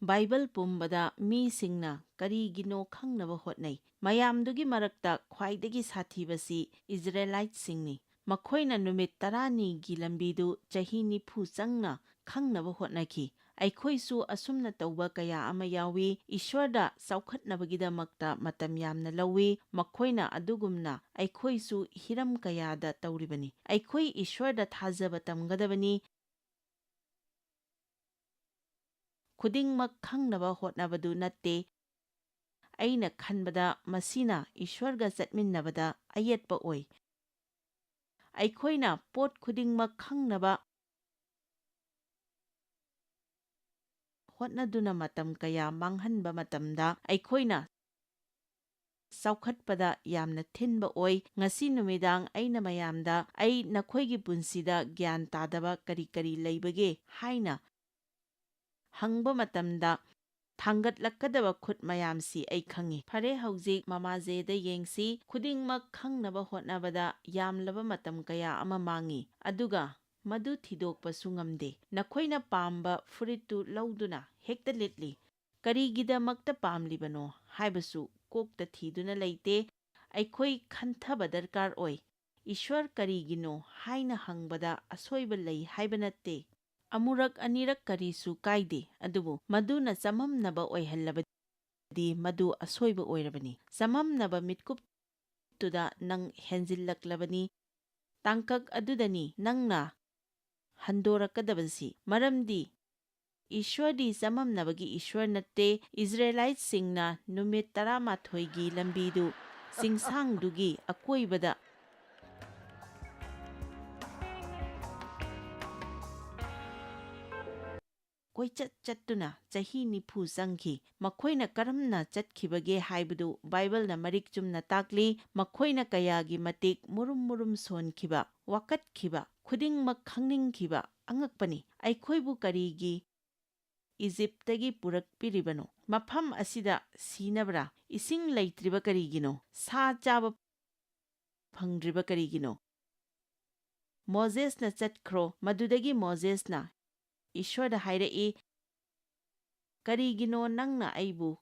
ꯕꯥꯏꯕꯜ ꯄꯨꯝꯕꯗ ꯃꯤꯁꯤꯡꯅ ꯀꯔꯤꯒꯤꯅꯣ ꯈꯪꯅꯕ ꯍꯣꯠꯅꯩ꯫ ꯃꯌꯥꯝꯗꯨꯒꯤ ꯃꯔꯛꯇ ꯈ꯭ꯋꯥꯏꯗꯒꯤ ꯁꯥꯊꯤꯕꯁꯤ ꯏꯖꯔꯦꯂꯥꯏꯠꯁꯤꯡꯅꯤ꯫ ꯃꯈꯣꯏꯅ ꯅꯨꯃꯤꯠ ꯇꯔꯥꯅꯤꯒꯤ ꯂꯝꯕꯤꯗꯨ ꯆꯍꯤ ꯅꯤꯐꯨ ꯆꯪꯅ ꯈꯪꯅꯕ ꯍꯣꯠꯅꯈꯤ꯫ ꯑꯩꯈꯣꯏꯁꯨ ꯑꯁꯨꯝꯅ ꯇꯧꯕ ꯀꯌꯥ ꯑꯃ ꯌꯥꯎꯏ꯫ ꯏꯁ꯭ꯋꯔꯗ ꯆꯥꯎꯈꯠꯅꯕꯒꯤꯗꯃꯛꯇ ꯃꯇꯝ ꯌꯥꯝꯅ ꯂꯧꯏ꯫ ꯃꯈꯣꯏꯅ ꯑꯗꯨꯒꯨꯝꯅ ꯑꯩꯈꯣꯏꯁꯨ ꯍꯤꯔꯝ ꯀꯌꯥꯗ ꯇꯧꯔꯤꯕꯅꯤ꯫ ꯑꯩꯈꯣꯏ ꯏꯁ꯭ꯋꯔꯗ ꯊꯥꯖꯕ ꯇꯝꯒꯗꯕꯅꯤ꯫ ꯈꯨꯗꯤꯡꯃꯛ ꯈꯪꯅꯕ ꯍꯣꯠꯅꯕꯗꯨ ꯅꯠꯇꯦ꯫ ꯑꯩꯅ ꯈꯟꯕꯗ ꯃꯁꯤꯅ ꯏꯁ꯭ꯋꯔꯒ ꯆꯠꯃꯤꯟꯅꯕꯗ ꯑꯌꯦꯠꯄ ꯑꯣꯏ꯫ ꯑꯩꯈꯣꯏꯅ ꯄꯣꯠ ꯈꯨꯗꯤꯡꯃꯛ ꯈꯪꯅꯕ ꯍꯣꯠꯅꯗꯨꯅ ꯃꯇꯝ ꯀꯌꯥ ꯃꯥꯡꯍꯟꯕ ꯃꯇꯝꯗ, ꯑꯩꯈꯣꯏꯅ ꯆꯥꯎꯈꯠꯄꯗ ꯌꯥꯝꯅ ꯊꯤꯟꯕ ꯑꯣꯏ꯫ ꯉꯁꯤ ꯅꯨꯃꯤꯗꯥꯡ ꯑꯩꯅ ꯃꯌꯥꯝꯗ, "ꯑꯩ ꯅꯈꯣꯏꯒꯤ ꯄꯨꯟꯁꯤꯗ ꯒ꯭ꯌꯥꯟ ꯇꯥꯗꯕ ꯀꯔꯤ ꯀꯔꯤ ꯂꯩꯕꯒꯦ?" ꯍꯥꯏꯅ ꯍꯪꯕ ꯃꯇꯝꯗ, ꯊꯥꯡꯒꯠꯂꯛꯀꯗꯕ ꯈꯨꯠ ꯃꯌꯥꯝꯁꯤ ꯑꯩ ꯈꯪꯏ꯫ ꯐꯔꯦ, ꯍꯧꯖꯤꯛ ꯃꯃꯥ ꯖꯦꯗ ꯌꯦꯡꯁꯤ꯫ ꯈꯨꯗꯤꯡꯃꯛ ꯈꯪꯅꯕ ꯍꯣꯠꯅꯕꯗ ꯌꯥꯝꯂꯕ ꯃꯇꯝ ꯀꯌꯥ ꯑꯃ ꯃꯥꯡꯏ, ꯑꯗꯨꯒ ꯃꯗꯨ ꯊꯤꯗꯣꯛꯄꯁꯨ ꯉꯝꯗꯦ꯫ ꯅꯈꯣꯏꯅ ꯄꯥꯝꯕ ꯐꯨꯔꯤꯠꯇꯨ ꯂꯧꯗꯨꯅ ꯍꯦꯛꯇ ꯂꯤꯠꯂꯤ꯫ ꯀꯔꯤꯒꯤꯗꯃꯛꯇ ꯄꯥꯝꯂꯤꯕꯅꯣ ꯍꯥꯏꯕꯁꯨ ꯀꯣꯛꯇ ꯊꯤꯗꯨꯅ ꯂꯩꯇꯦ꯫ ꯑꯩꯈꯣꯏ ꯈꯟꯊꯕ ꯗꯔꯀꯥꯔ ꯑꯣꯏ꯫ "ꯏꯁ꯭ꯋꯔ ꯀꯔꯤꯒꯤꯅꯣ?" ꯍꯥꯏꯅ ꯍꯪꯕꯗ ꯑꯁꯣꯏꯕ ꯂꯩ ꯍꯥꯏꯕ ꯅꯠꯇꯦ꯫ ꯑꯃꯨꯔꯛ ꯑꯅꯤꯔꯛ ꯀꯔꯤꯁꯨ ꯀꯥꯏꯗꯦ, ꯑꯗꯨꯕꯨ ꯃꯗꯨꯅ ꯆꯃꯝꯅꯕ ꯑꯣꯏꯍꯜꯂꯕꯗꯤ ꯃꯗꯨ ꯑꯁꯣꯏꯕ ꯑꯣꯏꯔꯕꯅꯤ꯫ ꯆꯃꯝꯅꯕ ꯃꯤꯠꯀꯨꯞꯇꯨꯗ ꯅꯪ ꯍꯦꯟꯖꯤꯜꯂꯛꯂꯕꯅꯤ꯫ ꯇꯥꯡꯀꯛ ꯑꯗꯨꯗꯅꯤ ꯅꯪꯅ ꯍꯟꯗꯣꯔꯛꯀꯗꯕꯁꯤ, ꯃꯔꯝꯗꯤ ꯏꯁ꯭ꯋꯔꯗꯤ ꯆꯃꯝꯅꯕꯒꯤ ꯏꯁ꯭ꯋꯔ ꯅꯠꯇꯦ꯫ ꯏꯁꯔꯥꯏꯂꯥꯏꯠꯁꯤꯡꯅ ꯅꯨꯃꯤꯠ ꯇꯔꯥꯃꯥꯊꯣꯏꯒꯤ ꯂꯝꯕꯤꯗꯨ ꯆꯤꯡꯁꯥꯡꯗꯨꯒꯤ ꯑꯀꯣꯏꯕꯗ ꯀꯣꯏꯆꯠ ꯆꯠꯇꯨꯅ ꯆꯍꯤ ꯅꯤꯐꯨ ꯆꯪꯈꯤ꯫ ꯃꯈꯣꯏꯅ ꯀꯔꯝꯅ ꯆꯠꯈꯤꯕꯒꯦ ꯍꯥꯏꯕꯗꯨ ꯕꯥꯏꯕꯜꯅ ꯃꯔꯤꯛ ꯆꯨꯝꯅ ꯇꯥꯛꯂꯤ꯫ ꯃꯈꯣꯏꯅ ꯀꯌꯥꯒꯤ ꯃꯇꯤꯛ ꯃꯨꯔꯨꯝ ꯃꯨꯔꯨꯝ ꯁꯣꯟꯈꯤꯕ, ꯋꯥꯀꯠꯈꯤꯕ, ꯈꯨꯗꯤꯡꯃꯛ ꯈꯪꯅꯤꯡꯈꯤꯕ ꯑꯉꯛꯄꯅꯤ꯫ ꯑꯩꯈꯣꯏꯕꯨ ꯀꯔꯤꯒꯤ ꯏꯖꯤꯞꯇꯒꯤ ꯄꯨꯔꯛꯄꯤꯔꯤꯕꯅꯣ? ꯃꯐꯝ ꯑꯁꯤꯗ ꯁꯤꯅꯕ꯭ꯔꯥ? ꯏꯁꯤꯡ ꯂꯩꯇ꯭ꯔꯤꯕ ꯀꯔꯤꯒꯤꯅꯣ? ꯁꯥ ꯆꯥꯕ ꯐꯪꯗ꯭ꯔꯤꯕ ꯀꯔꯤꯒꯤꯅꯣ? ꯃꯣꯖꯦꯁꯅ ꯆꯠꯈ꯭ꯔꯣ꯫ ꯃꯗꯨꯗꯒꯤ ꯃꯣꯖꯦꯁꯅ ꯏꯁ꯭ꯋꯔꯗ ꯍꯥꯏꯔꯛꯏ, "ꯀꯔꯤꯒꯤꯅꯣ ꯅꯪꯅ ꯑꯩꯕꯨ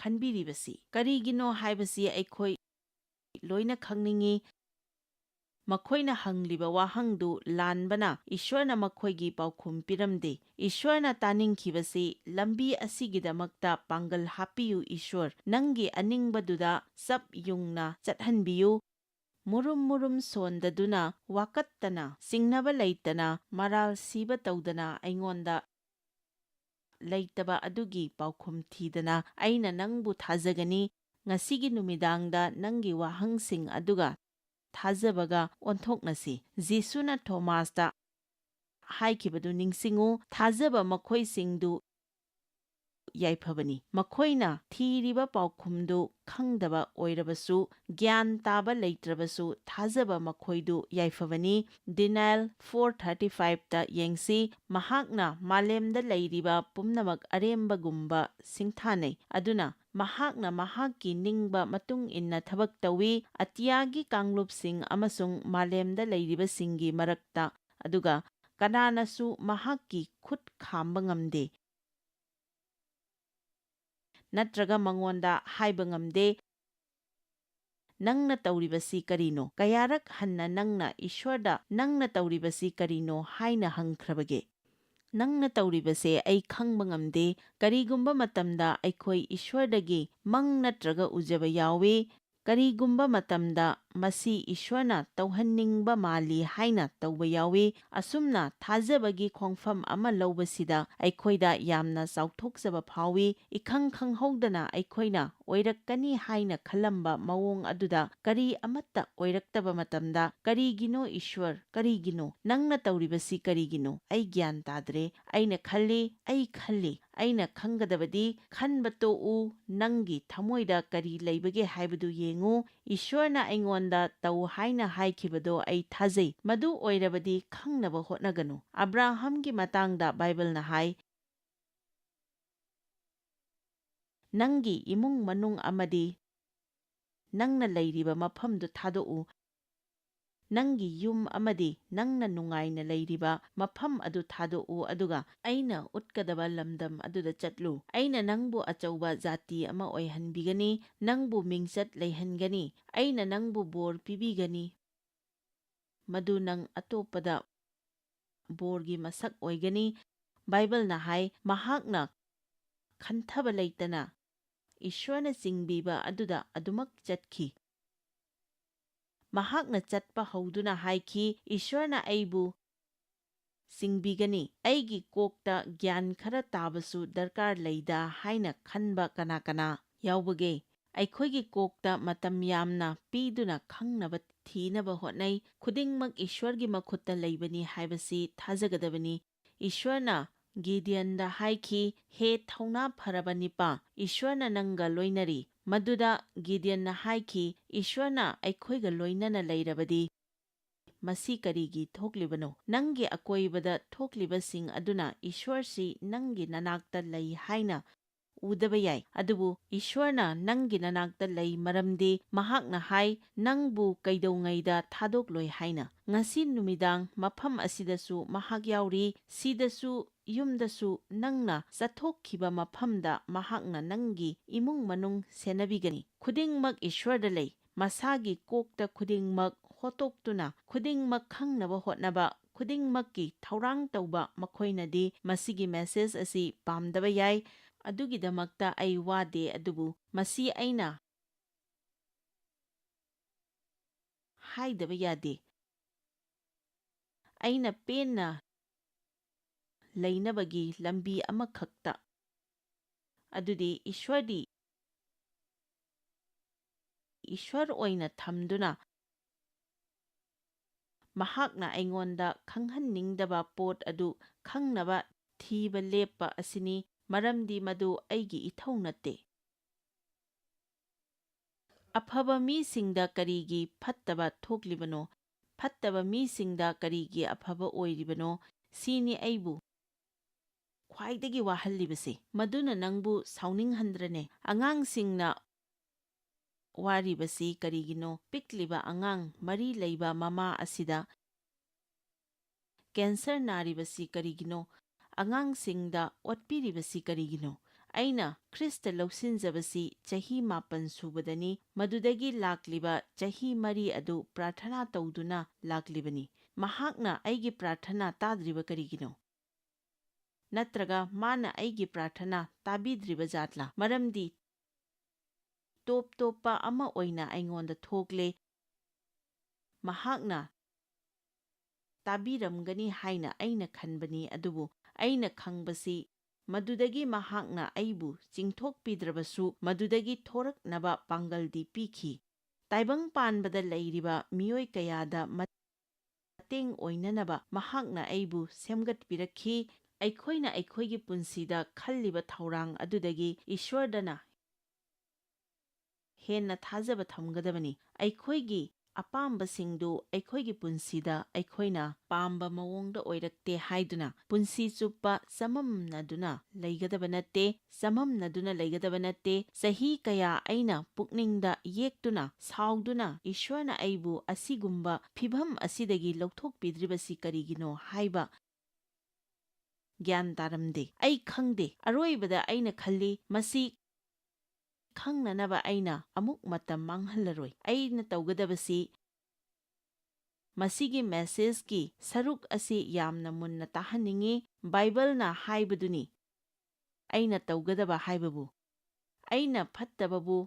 ꯈꯟꯕꯤꯔꯤꯕꯁꯤ?" ꯀꯔꯤꯒꯤꯅꯣ ꯍꯥꯏꯕꯁꯤ ꯑꯩꯈꯣꯏ ꯂꯣꯏꯅ ꯈꯪꯅꯤꯡꯏ꯫ ꯃꯈꯣꯏꯅ ꯍꯪꯂꯤꯕ ꯋꯥꯍꯪꯗꯨ ꯂꯥꯟꯕꯅ ꯏꯁ꯭ꯋꯔꯅ ꯃꯈꯣꯏꯒꯤ ꯄꯥꯎꯈꯨꯝ ꯄꯤꯔꯝꯗꯦ꯫ ꯏꯁ꯭ꯋꯔꯅ ꯇꯥꯅꯤꯡꯈꯤꯕꯁꯤ, "ꯂꯝꯕꯤ ꯑꯁꯤꯒꯤꯗꯃꯛꯇ ꯄꯥꯡꯒꯜ ꯍꯥꯞꯄꯤꯌꯨ, ꯏꯁ꯭ꯋꯔ꯫ ꯅꯪꯒꯤ ꯑꯅꯤꯡꯕꯗꯨꯗ ꯆꯞ ꯌꯨꯡꯅ ꯆꯠꯍꯟꯕꯤꯌꯨ꯫ ꯃꯨꯔꯨꯝ ꯃꯨꯔꯨꯝ ꯁꯣꯟꯗꯗꯨꯅ, ꯋꯥꯀꯠꯇꯅ, ꯆꯤꯡꯅꯕ ꯂꯩꯇꯅ, ꯃꯔꯥꯜ ꯁꯤꯕ ꯇꯧꯗꯅ ꯑꯩꯉꯣꯟꯗ ꯂꯩꯇꯕ ꯑꯗꯨꯒꯤ ꯄꯥꯎꯈꯨꯝ ꯊꯤꯗꯅ ꯑꯩꯅ ꯅꯪꯕꯨ ꯊꯥꯖꯒꯅꯤ꯫ ꯉꯁꯤꯒꯤ ꯅꯨꯃꯤꯗꯥꯡꯗ ꯅꯪꯒꯤ ꯋꯥꯍꯪꯁꯤꯡ ꯑꯗꯨꯒ ꯊꯥꯖꯕꯒ ꯑꯣꯟꯊꯣꯛꯅꯁꯤ꯫ ꯖꯤꯁꯨꯅ ꯊꯣꯃꯥꯁꯇ ꯍꯥꯏꯈꯤꯕꯗꯨ ꯅꯤꯡꯁꯤꯡꯉꯨ, "ꯊꯥꯖꯕ ꯃꯈꯣꯏꯁꯤꯡꯗꯨ ꯌꯥꯏꯐꯕꯅꯤ꯫ ꯃꯈꯣꯏꯅ ꯊꯤꯔꯤꯕ ꯄꯥꯎꯈꯨꯝꯗꯨ ꯈꯪꯗꯕ ꯑꯣꯏꯔꯕꯁꯨ, ꯒ꯭ꯌꯥꯟ ꯇꯥꯕ ꯂꯩꯇ꯭ꯔꯕꯁꯨ, ꯊꯥꯖꯕ ꯃꯈꯣꯏꯗꯨ ꯌꯥꯏꯐꯕꯅꯤ꯫" ꯗꯦꯅꯤꯌꯦꯜ ꯐꯣꯔ ꯊꯥꯔꯇꯤ ꯐꯥꯏꯚꯇ ꯌꯦꯡꯁꯤ, "ꯃꯍꯥꯛꯅ ꯃꯥꯂꯦꯝꯗ ꯂꯩꯔꯤꯕ ꯄꯨꯝꯅꯃꯛ ꯑꯔꯦꯝꯕꯒꯨꯝꯕ ꯁꯤꯡꯊꯥꯅꯩ꯫ ꯑꯗꯨꯅ ꯃꯍꯥꯛꯅ ꯃꯍꯥꯛꯀꯤ ꯅꯤꯡꯕ ꯃꯇꯨꯡ ꯏꯟꯅ ꯊꯕꯛ ꯇꯧꯏ꯫ ꯑꯇꯤꯌꯥꯒꯤ ꯀꯥꯡꯂꯨꯞꯁꯤꯡ ꯑꯃꯁꯨꯡ ꯃꯥꯂꯦꯝꯗ ꯂꯩꯔꯤꯕꯁꯤꯡꯒꯤ ꯃꯔꯛꯇ, ꯑꯗꯨꯒ ꯀꯅꯥꯅꯁꯨ ꯃꯍꯥꯛꯀꯤ ꯈꯨꯠ ꯈꯥꯝꯕ ꯉꯝꯗꯦ, ꯅꯠꯇ꯭ꯔꯒ ꯃꯉꯣꯟꯗ ꯍꯥꯏꯕ ꯉꯝꯗꯦ, 'ꯅꯪꯅ ꯇꯧꯔꯤꯕꯁꯤ ꯀꯔꯤꯅꯣ?' ꯀꯌꯥꯔꯛ ꯍꯟꯅ ꯅꯪꯅ ꯏꯁ꯭ꯋꯔꯗ 'ꯅꯪꯅ ꯇꯧꯔꯤꯕꯁꯤ ꯀꯔꯤꯅꯣ?' ꯍꯥꯏꯅ ꯍꯪꯈ꯭ꯔꯕꯒꯦ? "ꯅꯪꯅ ꯇꯧꯔꯤꯕꯁꯦ ꯑꯩ ꯈꯪꯕ ꯉꯝꯗꯦ"꯫ ꯀꯔꯤꯒꯨꯝꯕ ꯃꯇꯝꯗ ꯑꯩꯈꯣꯏ ꯏꯁ꯭ꯋꯔꯗꯒꯤ ꯃꯪ ꯅꯠꯇ꯭ꯔꯒ ꯎꯖꯕ ꯌꯥꯎꯏ꯫ ꯀꯔꯤꯒꯨꯝꯕ ꯃꯇꯝꯗ ꯃꯁꯤ ꯏꯁ꯭ꯋꯔꯅ ꯇꯧꯍꯟꯅꯤꯡꯕ ꯃꯥꯜꯂꯤ ꯍꯥꯏꯅ ꯇꯧꯕ ꯌꯥꯎꯏ꯫ ꯑꯁꯨꯝꯅ ꯊꯥꯖꯕꯒꯤ ꯈꯣꯡꯐꯝ ꯑꯃ ꯂꯧꯕꯁꯤꯗ ꯑꯩꯈꯣꯏꯗ ꯌꯥꯝꯅ ꯆꯥꯎꯊꯣꯛꯆꯕ ꯐꯥꯎꯏ꯫ ꯏꯈꯪ ꯈꯪꯍꯧꯗꯅ ꯑꯩꯈꯣꯏꯅ ꯑꯣꯏꯔꯛꯀꯅꯤ ꯍꯥꯏꯅ ꯈꯜꯂꯝꯕ ꯃꯑꯣꯡ ꯑꯗꯨꯗ ꯀꯔꯤ ꯑꯃꯠꯇ ꯑꯣꯏꯔꯛꯇꯕ ꯃꯇꯝꯗ, "ꯀꯔꯤꯒꯤꯅꯣ ꯏꯁ꯭ꯋꯔ? ꯀꯔꯤꯒꯤꯅꯣ? ꯅꯪꯅ ꯇꯧꯔꯤꯕꯁꯤ ꯀꯔꯤꯒꯤꯅꯣ? ꯑꯩ ꯒ꯭ꯌꯥꯟ ꯇꯥꯗ꯭ꯔꯦ꯫ ꯑꯩꯅ ꯈꯜꯂꯤ, ꯑꯩ ꯈꯜꯂꯤ, ꯑꯩꯅ ꯈꯪꯒꯗꯕꯗꯤ, ꯈꯟꯕ ꯇꯣꯛꯎ, ꯅꯪꯒꯤ ꯊꯃꯣꯏꯗ ꯀꯔꯤ ꯂꯩꯕꯒꯦ ꯍꯥꯏꯕꯗꯨ ꯌꯦꯡꯉꯨ꯫ ꯏꯁ꯭ꯋꯔꯅ ꯑꯩꯉꯣꯟꯗ ꯇꯧ ꯍꯥꯏꯅ ꯍꯥꯏꯈꯤꯕꯗꯣ ꯑꯩ ꯊꯥꯖꯩ꯫ ꯃꯗꯨ ꯑꯣꯏꯔꯕꯗꯤ ꯈꯪꯅꯕ ꯍꯣꯠꯅꯒꯅꯨ꯫" ꯑꯕ꯭ꯔꯥꯍꯝꯒꯤ ꯃꯇꯥꯡꯗ ꯕꯥꯏꯕꯜꯅ ꯍꯥꯏ, "ꯅꯪꯒꯤ ꯏꯃꯨꯡ ꯃꯅꯨꯡ ꯑꯃꯗꯤ ꯅꯪꯅ ꯂꯩꯔꯤꯕ ꯃꯐꯝꯗꯨ ꯊꯥꯗꯣꯛꯎ꯫ ꯅꯪꯒꯤ ꯌꯨꯝ ꯑꯃꯗꯤ ꯅꯪꯅ ꯅꯨꯡꯉꯥꯏꯅ ꯂꯩꯔꯤꯕ ꯃꯐꯝ ꯑꯗꯨ ꯊꯥꯗꯣꯛꯎ, ꯑꯗꯨꯒ ꯑꯩꯅ ꯎꯠꯀꯗꯕ ꯂꯝꯗꯝ ꯑꯗꯨꯗ ꯆꯠꯂꯨ꯫ ꯑꯩꯅ ꯅꯪꯕꯨ ꯑꯆꯧꯕ ꯖꯥꯇꯤ ꯑꯃ ꯑꯣꯏꯍꯟꯕꯤꯒꯅꯤ, ꯅꯪꯕꯨ ꯃꯤꯡꯆꯠ ꯂꯩꯍꯟꯒꯅꯤ꯫ ꯑꯩꯅ ꯅꯪꯕꯨ ꯕꯣꯔ ꯄꯤꯕꯤꯒꯅꯤ, ꯃꯗꯨ ꯅꯪ ꯑꯇꯣꯞꯄꯗ ꯕꯣꯔꯒꯤ ꯃꯁꯛ ꯑꯣꯏꯒꯅꯤ꯫" ꯕꯥꯏꯕꯜꯅ ꯍꯥꯏ, ꯃꯍꯥꯛꯅ ꯈꯟꯊꯕ ꯂꯩꯇꯅ ꯏꯁ꯭ꯋꯔꯅ ꯆꯤꯡꯕꯤꯕ ꯑꯗꯨꯗ ꯑꯗꯨꯃꯛ ꯆꯠꯈꯤ꯫ ꯃꯍꯥꯛꯅ ꯆꯠꯄ ꯍꯧꯗꯨꯅ ꯍꯥꯏꯈꯤ, "ꯏꯁ꯭ꯋꯔꯅ ꯑꯩꯕꯨ ꯆꯤꯡꯕꯤꯒꯅꯤ꯫ ꯑꯩꯒꯤ ꯀꯣꯛꯇ ꯒ꯭ꯌꯥꯟ ꯈꯔ ꯇꯥꯕꯁꯨ ꯗꯔꯀꯥꯔ ꯂꯩꯗ" ꯍꯥꯏꯅ ꯈꯟꯕ ꯀꯅꯥ ꯀꯅꯥ ꯌꯥꯎꯕꯒꯦ? ꯑꯩꯈꯣꯏꯒꯤ ꯀꯣꯛꯇ ꯃꯇꯝ ꯌꯥꯝꯅ ꯄꯤꯗꯨꯅ ꯈꯪꯅꯕ ꯊꯤꯅꯕ ꯍꯣꯠꯅꯩ꯫ ꯈꯨꯗꯤꯡꯃꯛ ꯏꯁ꯭ꯋꯔꯒꯤ ꯃꯈꯨꯠꯇ ꯂꯩꯕꯅꯤ ꯍꯥꯏꯕꯁꯤ ꯊꯥꯖꯒꯗꯕꯅꯤ꯫ ꯏꯁ꯭ꯋꯔꯅ ꯒꯤꯗꯤꯌꯟꯗ ꯍꯥꯏꯈꯤ, "ꯍꯦ ꯊꯧꯅꯥ ꯐꯔꯕ ꯅꯤꯄꯥ, ꯏꯁ꯭ꯋꯔꯅ ꯅꯪꯒ ꯂꯣꯏꯅꯔꯤ꯫" ꯃꯗꯨꯗ ꯒꯤꯗꯤꯌꯟꯅ ꯍꯥꯏꯈꯤ, "ꯏꯁ꯭ꯋꯔꯅ ꯑꯩꯈꯣꯏꯒ ꯂꯣꯏꯅꯅ ꯂꯩꯔꯕꯗꯤ, ꯃꯁꯤ ꯀꯔꯤꯒꯤ ꯊꯣꯛꯂꯤꯕꯅꯣ? ꯅꯪꯒꯤ ꯑꯀꯣꯏꯕꯗ ꯊꯣꯛꯂꯤꯕꯁꯤꯡ ꯑꯗꯨꯅ ꯏꯁ꯭ꯋꯔꯁꯤ ꯅꯪꯒꯤ ꯅꯅꯥꯛꯇ ꯂꯩ ꯍꯥꯏꯅ ꯎꯗꯕ ꯌꯥꯏ, ꯑꯗꯨꯕꯨ ꯏꯁ꯭ꯋꯔꯅ ꯅꯪꯒꯤ ꯅꯅꯥꯛꯇ ꯂꯩ, ꯃꯔꯝꯗꯤ ꯃꯍꯥꯛꯅ ꯍꯥꯏ, ꯅꯪꯕꯨ ꯀꯩꯗꯧꯉꯩꯗ ꯊꯥꯗꯣꯛꯂꯣꯏ ꯍꯥꯏꯅ꯫ ꯉꯁꯤ ꯅꯨꯃꯤꯗꯥꯡ ꯃꯐꯝ ꯑꯁꯤꯗꯁꯨ ꯃꯍꯥꯛ ꯌꯥꯎꯔꯤ, ꯁꯤꯗꯁꯨ, ꯌꯨꯝꯗꯁꯨ, ꯅꯪꯅ ꯆꯠꯊꯣꯛꯈꯤꯕ ꯃꯐꯝꯗ ꯃꯍꯥꯛꯅ ꯅꯪꯒꯤ ꯏꯃꯨꯡ ꯃꯅꯨꯡ ꯁꯦꯟꯅꯕꯤꯒꯅꯤ꯫ ꯈꯨꯗꯤꯡꯃꯛ ꯏꯁ꯭ꯋꯔꯗ ꯂꯩ꯫ ꯃꯁꯥꯒꯤ ꯀꯣꯛꯇ ꯈꯨꯗꯤꯡꯃꯛ ꯍꯣꯠꯇꯣꯛꯇꯨꯅ, ꯈꯨꯗꯤꯡꯃꯛ ꯈꯪꯅꯕ ꯍꯣꯠꯅꯕ, ꯈꯨꯗꯤꯡꯃꯛꯀꯤ ꯊꯧꯔꯥꯡ ꯇꯧꯕ ꯃꯈꯣꯏꯅꯗꯤ ꯃꯁꯤꯒꯤ ꯃꯦꯁꯦꯖ ꯑꯁꯤ ꯄꯥꯝꯗꯕ ꯌꯥꯏ꯫ ꯑꯗꯨꯒꯤꯗꯃꯛꯇ ꯑꯩ ꯋꯥꯗꯦ, ꯑꯗꯨꯕꯨ ꯃꯁꯤ ꯑꯩꯅ ꯍꯥꯏꯗꯕ ꯌꯥꯗꯦ꯫ ꯑꯩꯅ ꯄꯦꯟꯅ ꯂꯩꯅꯕꯒꯤ ꯂꯝꯕꯤ ꯑꯃꯈꯛꯇ, ꯑꯗꯨꯗꯤ ꯏꯁ꯭ꯋꯔꯗꯤ ꯏꯁ꯭ꯋꯔ ꯑꯣꯏꯅ ꯊꯝꯗꯨꯅ, ꯃꯍꯥꯛꯅ ꯑꯩꯉꯣꯟꯗ ꯈꯪꯍꯟꯅꯤꯡꯗꯕ ꯄꯣꯠ ꯑꯗꯨ ꯈꯪꯅꯕ ꯊꯤꯕ ꯂꯦꯞꯄ ꯑꯁꯤꯅꯤ, ꯃꯔꯝꯗꯤ ꯃꯗꯨ ꯑꯩꯒꯤ ꯏꯊꯧ ꯅꯠꯇꯦ꯫ ꯑꯐꯕ ꯃꯤꯁꯤꯡꯗ ꯀꯔꯤꯒꯤ ꯐꯠꯇꯕ ꯊꯣꯛꯂꯤꯕꯅꯣ? ꯐꯠꯇꯕ ꯃꯤꯁꯤꯡꯗ ꯀꯔꯤꯒꯤ ꯑꯐꯕ ꯑꯣꯏꯔꯤꯕꯅꯣ? ꯁꯤꯅꯤ ꯑꯩꯕꯨ ꯈ꯭ꯋꯥꯏꯗꯒꯤ ꯋꯥꯍꯜꯂꯤꯕꯁꯤ꯫ ꯃꯗꯨꯅ ꯅꯪꯕꯨ ꯁꯥꯎꯅꯤꯡꯍꯟꯗ꯭ꯔꯅꯦ? ꯑꯉꯥꯡꯁꯤꯡꯅ ꯋꯥꯔꯤꯕꯁꯤ ꯀꯔꯤꯒꯤꯅꯣ? ꯄꯤꯛꯂꯤꯕ ꯑꯉꯥꯡ ꯃꯔꯤ ꯂꯩꯕ ꯃꯃꯥ ꯑꯁꯤꯗ ꯀꯦꯟꯁꯔ ꯅꯥꯔꯤꯕꯁꯤ ꯀꯔꯤꯒꯤꯅꯣ? ꯑꯉꯥꯡꯁꯤꯡꯗ ꯑꯣꯠꯄꯤꯔꯤꯕꯁꯤ ꯀꯔꯤꯒꯤꯅꯣ? ꯑꯩꯅ ꯈ꯭ꯔꯤꯁꯇ ꯂꯧꯁꯤꯟꯖꯕꯁꯤ ꯆꯍꯤ ꯃꯥꯄꯟ ꯁꯨꯕꯗꯅꯤ꯫ ꯃꯗꯨꯗꯒꯤ ꯂꯥꯛꯂꯤꯕ ꯆꯍꯤ ꯃꯔꯤ ꯑꯗꯨ ꯄ꯭ꯔꯥꯔꯊꯅꯥ ꯇꯧꯗꯨꯅ ꯂꯥꯛꯂꯤꯕꯅꯤ꯫ ꯃꯍꯥꯛꯅ ꯑꯩꯒꯤ ꯄ꯭ꯔꯥꯔꯊꯅꯥ ꯇꯥꯗ꯭ꯔꯤꯕ ꯀꯔꯤꯒꯤꯅꯣ? ꯅꯠꯇ꯭ꯔꯒ ꯃꯥꯅ ꯑꯩꯒꯤ ꯄ꯭ꯔꯥꯔꯊꯅꯥ ꯇꯥꯕꯤꯗ꯭ꯔꯤꯕ ꯖꯥꯠꯂꯥ? ꯃꯔꯝꯗꯤ ꯇꯣꯞ ꯇꯣꯞꯄ ꯑꯃ ꯑꯣꯏꯅ ꯑꯩꯉꯣꯟꯗ ꯊꯣꯛꯂꯦ꯫ ꯃꯍꯥꯛꯅ ꯇꯥꯕꯤꯔꯝꯒꯅꯤ ꯍꯥꯏꯅ ꯑꯩꯅ ꯈꯟꯕꯅꯤ, ꯑꯗꯨꯕꯨ ꯑꯩꯅ ꯈꯪꯕꯁꯤ ꯃꯗꯨꯗꯒꯤ ꯃꯍꯥꯛꯅ ꯑꯩꯕꯨ ꯆꯤꯡꯊꯣꯛꯄꯤꯗ꯭ꯔꯕꯁꯨ, ꯃꯗꯨꯗꯒꯤ ꯊꯣꯔꯛꯅꯕ ꯄꯥꯡꯒꯜꯗꯤ ꯄꯤꯈꯤ꯫ ꯇꯥꯏꯕꯪ ꯄꯥꯟꯕꯗ ꯂꯩꯔꯤꯕ ꯃꯤꯑꯣꯏ ꯀꯌꯥꯗ ꯃꯇꯦꯡ ꯑꯣꯏꯅꯅꯕ ꯃꯍꯥꯛꯅ ꯑꯩꯕꯨ ꯁꯦꯝꯒꯠꯄꯤꯔꯛꯈꯤ꯫ ꯑꯩꯈꯣꯏꯅ ꯑꯩꯈꯣꯏꯒꯤ ꯄꯨꯟꯁꯤꯗ ꯈꯜꯂꯤꯕ ꯊꯧꯔꯥꯡ ꯑꯗꯨꯗꯒꯤ ꯏꯁ꯭ꯋꯔꯗꯅ ꯍꯦꯟꯅ ꯊꯥꯖꯕ ꯊꯝꯒꯗꯕꯅꯤ꯫ ꯑꯩꯈꯣꯏꯒꯤ ꯑꯄꯥꯝꯕꯁꯤꯡꯗꯨ ꯑꯩꯈꯣꯏꯒꯤ ꯄꯨꯟꯁꯤꯗ ꯑꯩꯈꯣꯏꯅ ꯄꯥꯝꯕ ꯃꯑꯣꯡꯗ ꯑꯣꯏꯔꯛꯇꯦ ꯍꯥꯏꯗꯨꯅ ꯄꯨꯟꯁꯤ ꯆꯨꯞꯄ ꯆꯃꯝꯅꯗꯨꯅ ꯂꯩꯒꯗꯕ ꯅꯠꯇꯦ, ꯆꯃꯝꯅꯗꯨꯅ ꯂꯩꯒꯗꯕ ꯅꯠꯇꯦ꯫ ꯆꯍꯤ ꯀꯌꯥ ꯑꯩꯅ ꯄꯨꯛꯅꯤꯡꯗ ꯌꯦꯛꯇꯨꯅ, ꯁꯥꯎꯗꯨꯅ, "ꯏꯁ꯭ꯋꯔꯅ ꯑꯩꯕꯨ ꯑꯁꯤꯒꯨꯝꯕ ꯐꯤꯚꯝ ꯑꯁꯤꯗꯒꯤ ꯂꯧꯊꯣꯛꯄꯤꯗ꯭ꯔꯤꯕꯁꯤ ꯀꯔꯤꯒꯤꯅꯣ?" ꯍꯥꯏꯕ ꯒ꯭ꯌꯥꯟ ꯇꯥꯔꯝꯗꯦ꯫ ꯑꯩ ꯈꯪꯗꯦ꯫ ꯑꯔꯣꯏꯕꯗ ꯑꯩꯅ ꯈꯜꯂꯤ, "ꯃꯁꯤ ꯈꯪꯅꯅꯕ ꯑꯩꯅ ꯑꯃꯨꯛ ꯃꯇꯝ ꯃꯥꯡꯍꯜꯂꯔꯣꯏ꯫ ꯑꯩꯅ ꯇꯧꯒꯗꯕꯁꯤ ꯃꯁꯤꯒꯤ ꯃꯦꯁꯦꯖꯀꯤ ꯁꯔꯨꯛ ꯑꯁꯤ ꯌꯥꯝꯅ ꯃꯨꯟꯅ ꯇꯥꯍꯟꯅꯤꯡꯏ꯫ ꯕꯥꯏꯕꯜꯅ ꯍꯥꯏꯕꯗꯨꯅꯤ ꯑꯩꯅ ꯇꯧꯒꯗꯕ ꯍꯥꯏꯕꯕꯨ꯫ ꯑꯩꯅ ꯐꯠꯇꯕꯕꯨ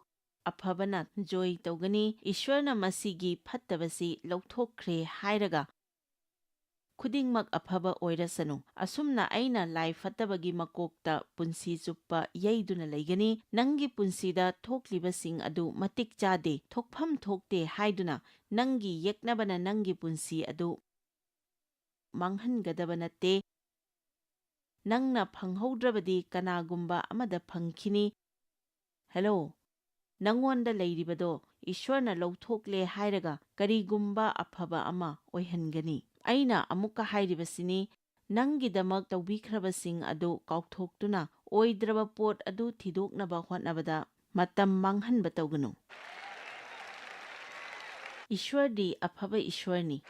ꯑꯐꯕꯅ ꯖꯣꯏ ꯇꯧꯒꯅꯤ꯫ ꯏꯁ꯭ꯋꯔꯅ ꯃꯁꯤꯒꯤ ꯐꯠꯇꯕꯁꯤ ꯂꯧꯊꯣꯛꯈ꯭ꯔꯦ ꯍꯥꯏꯔꯒ ꯈꯨꯗꯤꯡꯃꯛ ꯑꯐꯕ ꯑꯣꯏꯔꯁꯅꯨ꯫ ꯑꯁꯨꯝꯅ ꯑꯩꯅ ꯂꯥꯏ ꯐꯠꯇꯕꯒꯤ ꯃꯀꯣꯛꯇ ꯄꯨꯟꯁꯤ ꯆꯨꯞꯄ ꯌꯩꯗꯨꯅ ꯂꯩꯒꯅꯤ꯫ ꯅꯪꯒꯤ ꯄꯨꯟꯁꯤꯗ ꯊꯣꯛꯂꯤꯕꯁꯤꯡ ꯑꯗꯨ ꯃꯇꯤꯛ ꯆꯥꯗꯦ, ꯊꯣꯛꯐꯝ ꯊꯣꯛꯇꯦ ꯍꯥꯏꯗꯨꯅ ꯅꯪꯒꯤ ꯌꯦꯛꯅꯕꯅ ꯅꯪꯒꯤ ꯄꯨꯟꯁꯤ ꯑꯗꯨ ꯃꯥꯡꯍꯟꯒꯗꯕ ꯅꯠꯇꯦ꯫ ꯅꯪꯅ ꯐꯪꯍꯧꯗ꯭ꯔꯕꯗꯤ ꯀꯅꯥꯒꯨꯝꯕ ꯑꯃꯗ ꯐꯪꯈꯤꯅꯤ꯫ ꯍꯦꯂꯣ, ꯅꯪꯉꯣꯟꯗ ꯂꯩꯔꯤꯕꯗꯣ ꯏꯁ꯭ꯋꯔꯅ ꯂꯧꯊꯣꯛꯂꯦ ꯍꯥꯏꯔꯒ ꯀꯔꯤꯒꯨꯝꯕ ꯑꯐꯕ ꯑꯃ ꯑꯣꯏꯍꯟꯒꯅꯤ꯫ ꯑꯩꯅ ꯑꯃꯨꯛꯀ ꯍꯥꯏꯔꯤꯕꯁꯤꯅꯤ, ꯅꯪꯒꯤꯗꯃꯛ ꯇꯧꯕꯤꯈ꯭ꯔꯕꯁꯤꯡ ꯑꯗꯨ ꯀꯥꯎꯊꯣꯛꯇꯨꯅ ꯑꯣꯏꯗ꯭ꯔꯕ ꯄꯣꯠ ꯑꯗꯨ ꯊꯤꯗꯣꯛꯅꯕ ꯍꯣꯠꯅꯕꯗ ꯃꯇꯝ ꯃꯥꯡꯍꯟꯕ ꯇꯧꯒꯅꯨ꯫ ꯏꯁ꯭ꯋꯔꯗꯤ ꯑꯐꯕ ꯏꯁ꯭ꯋꯔꯅꯤ꯫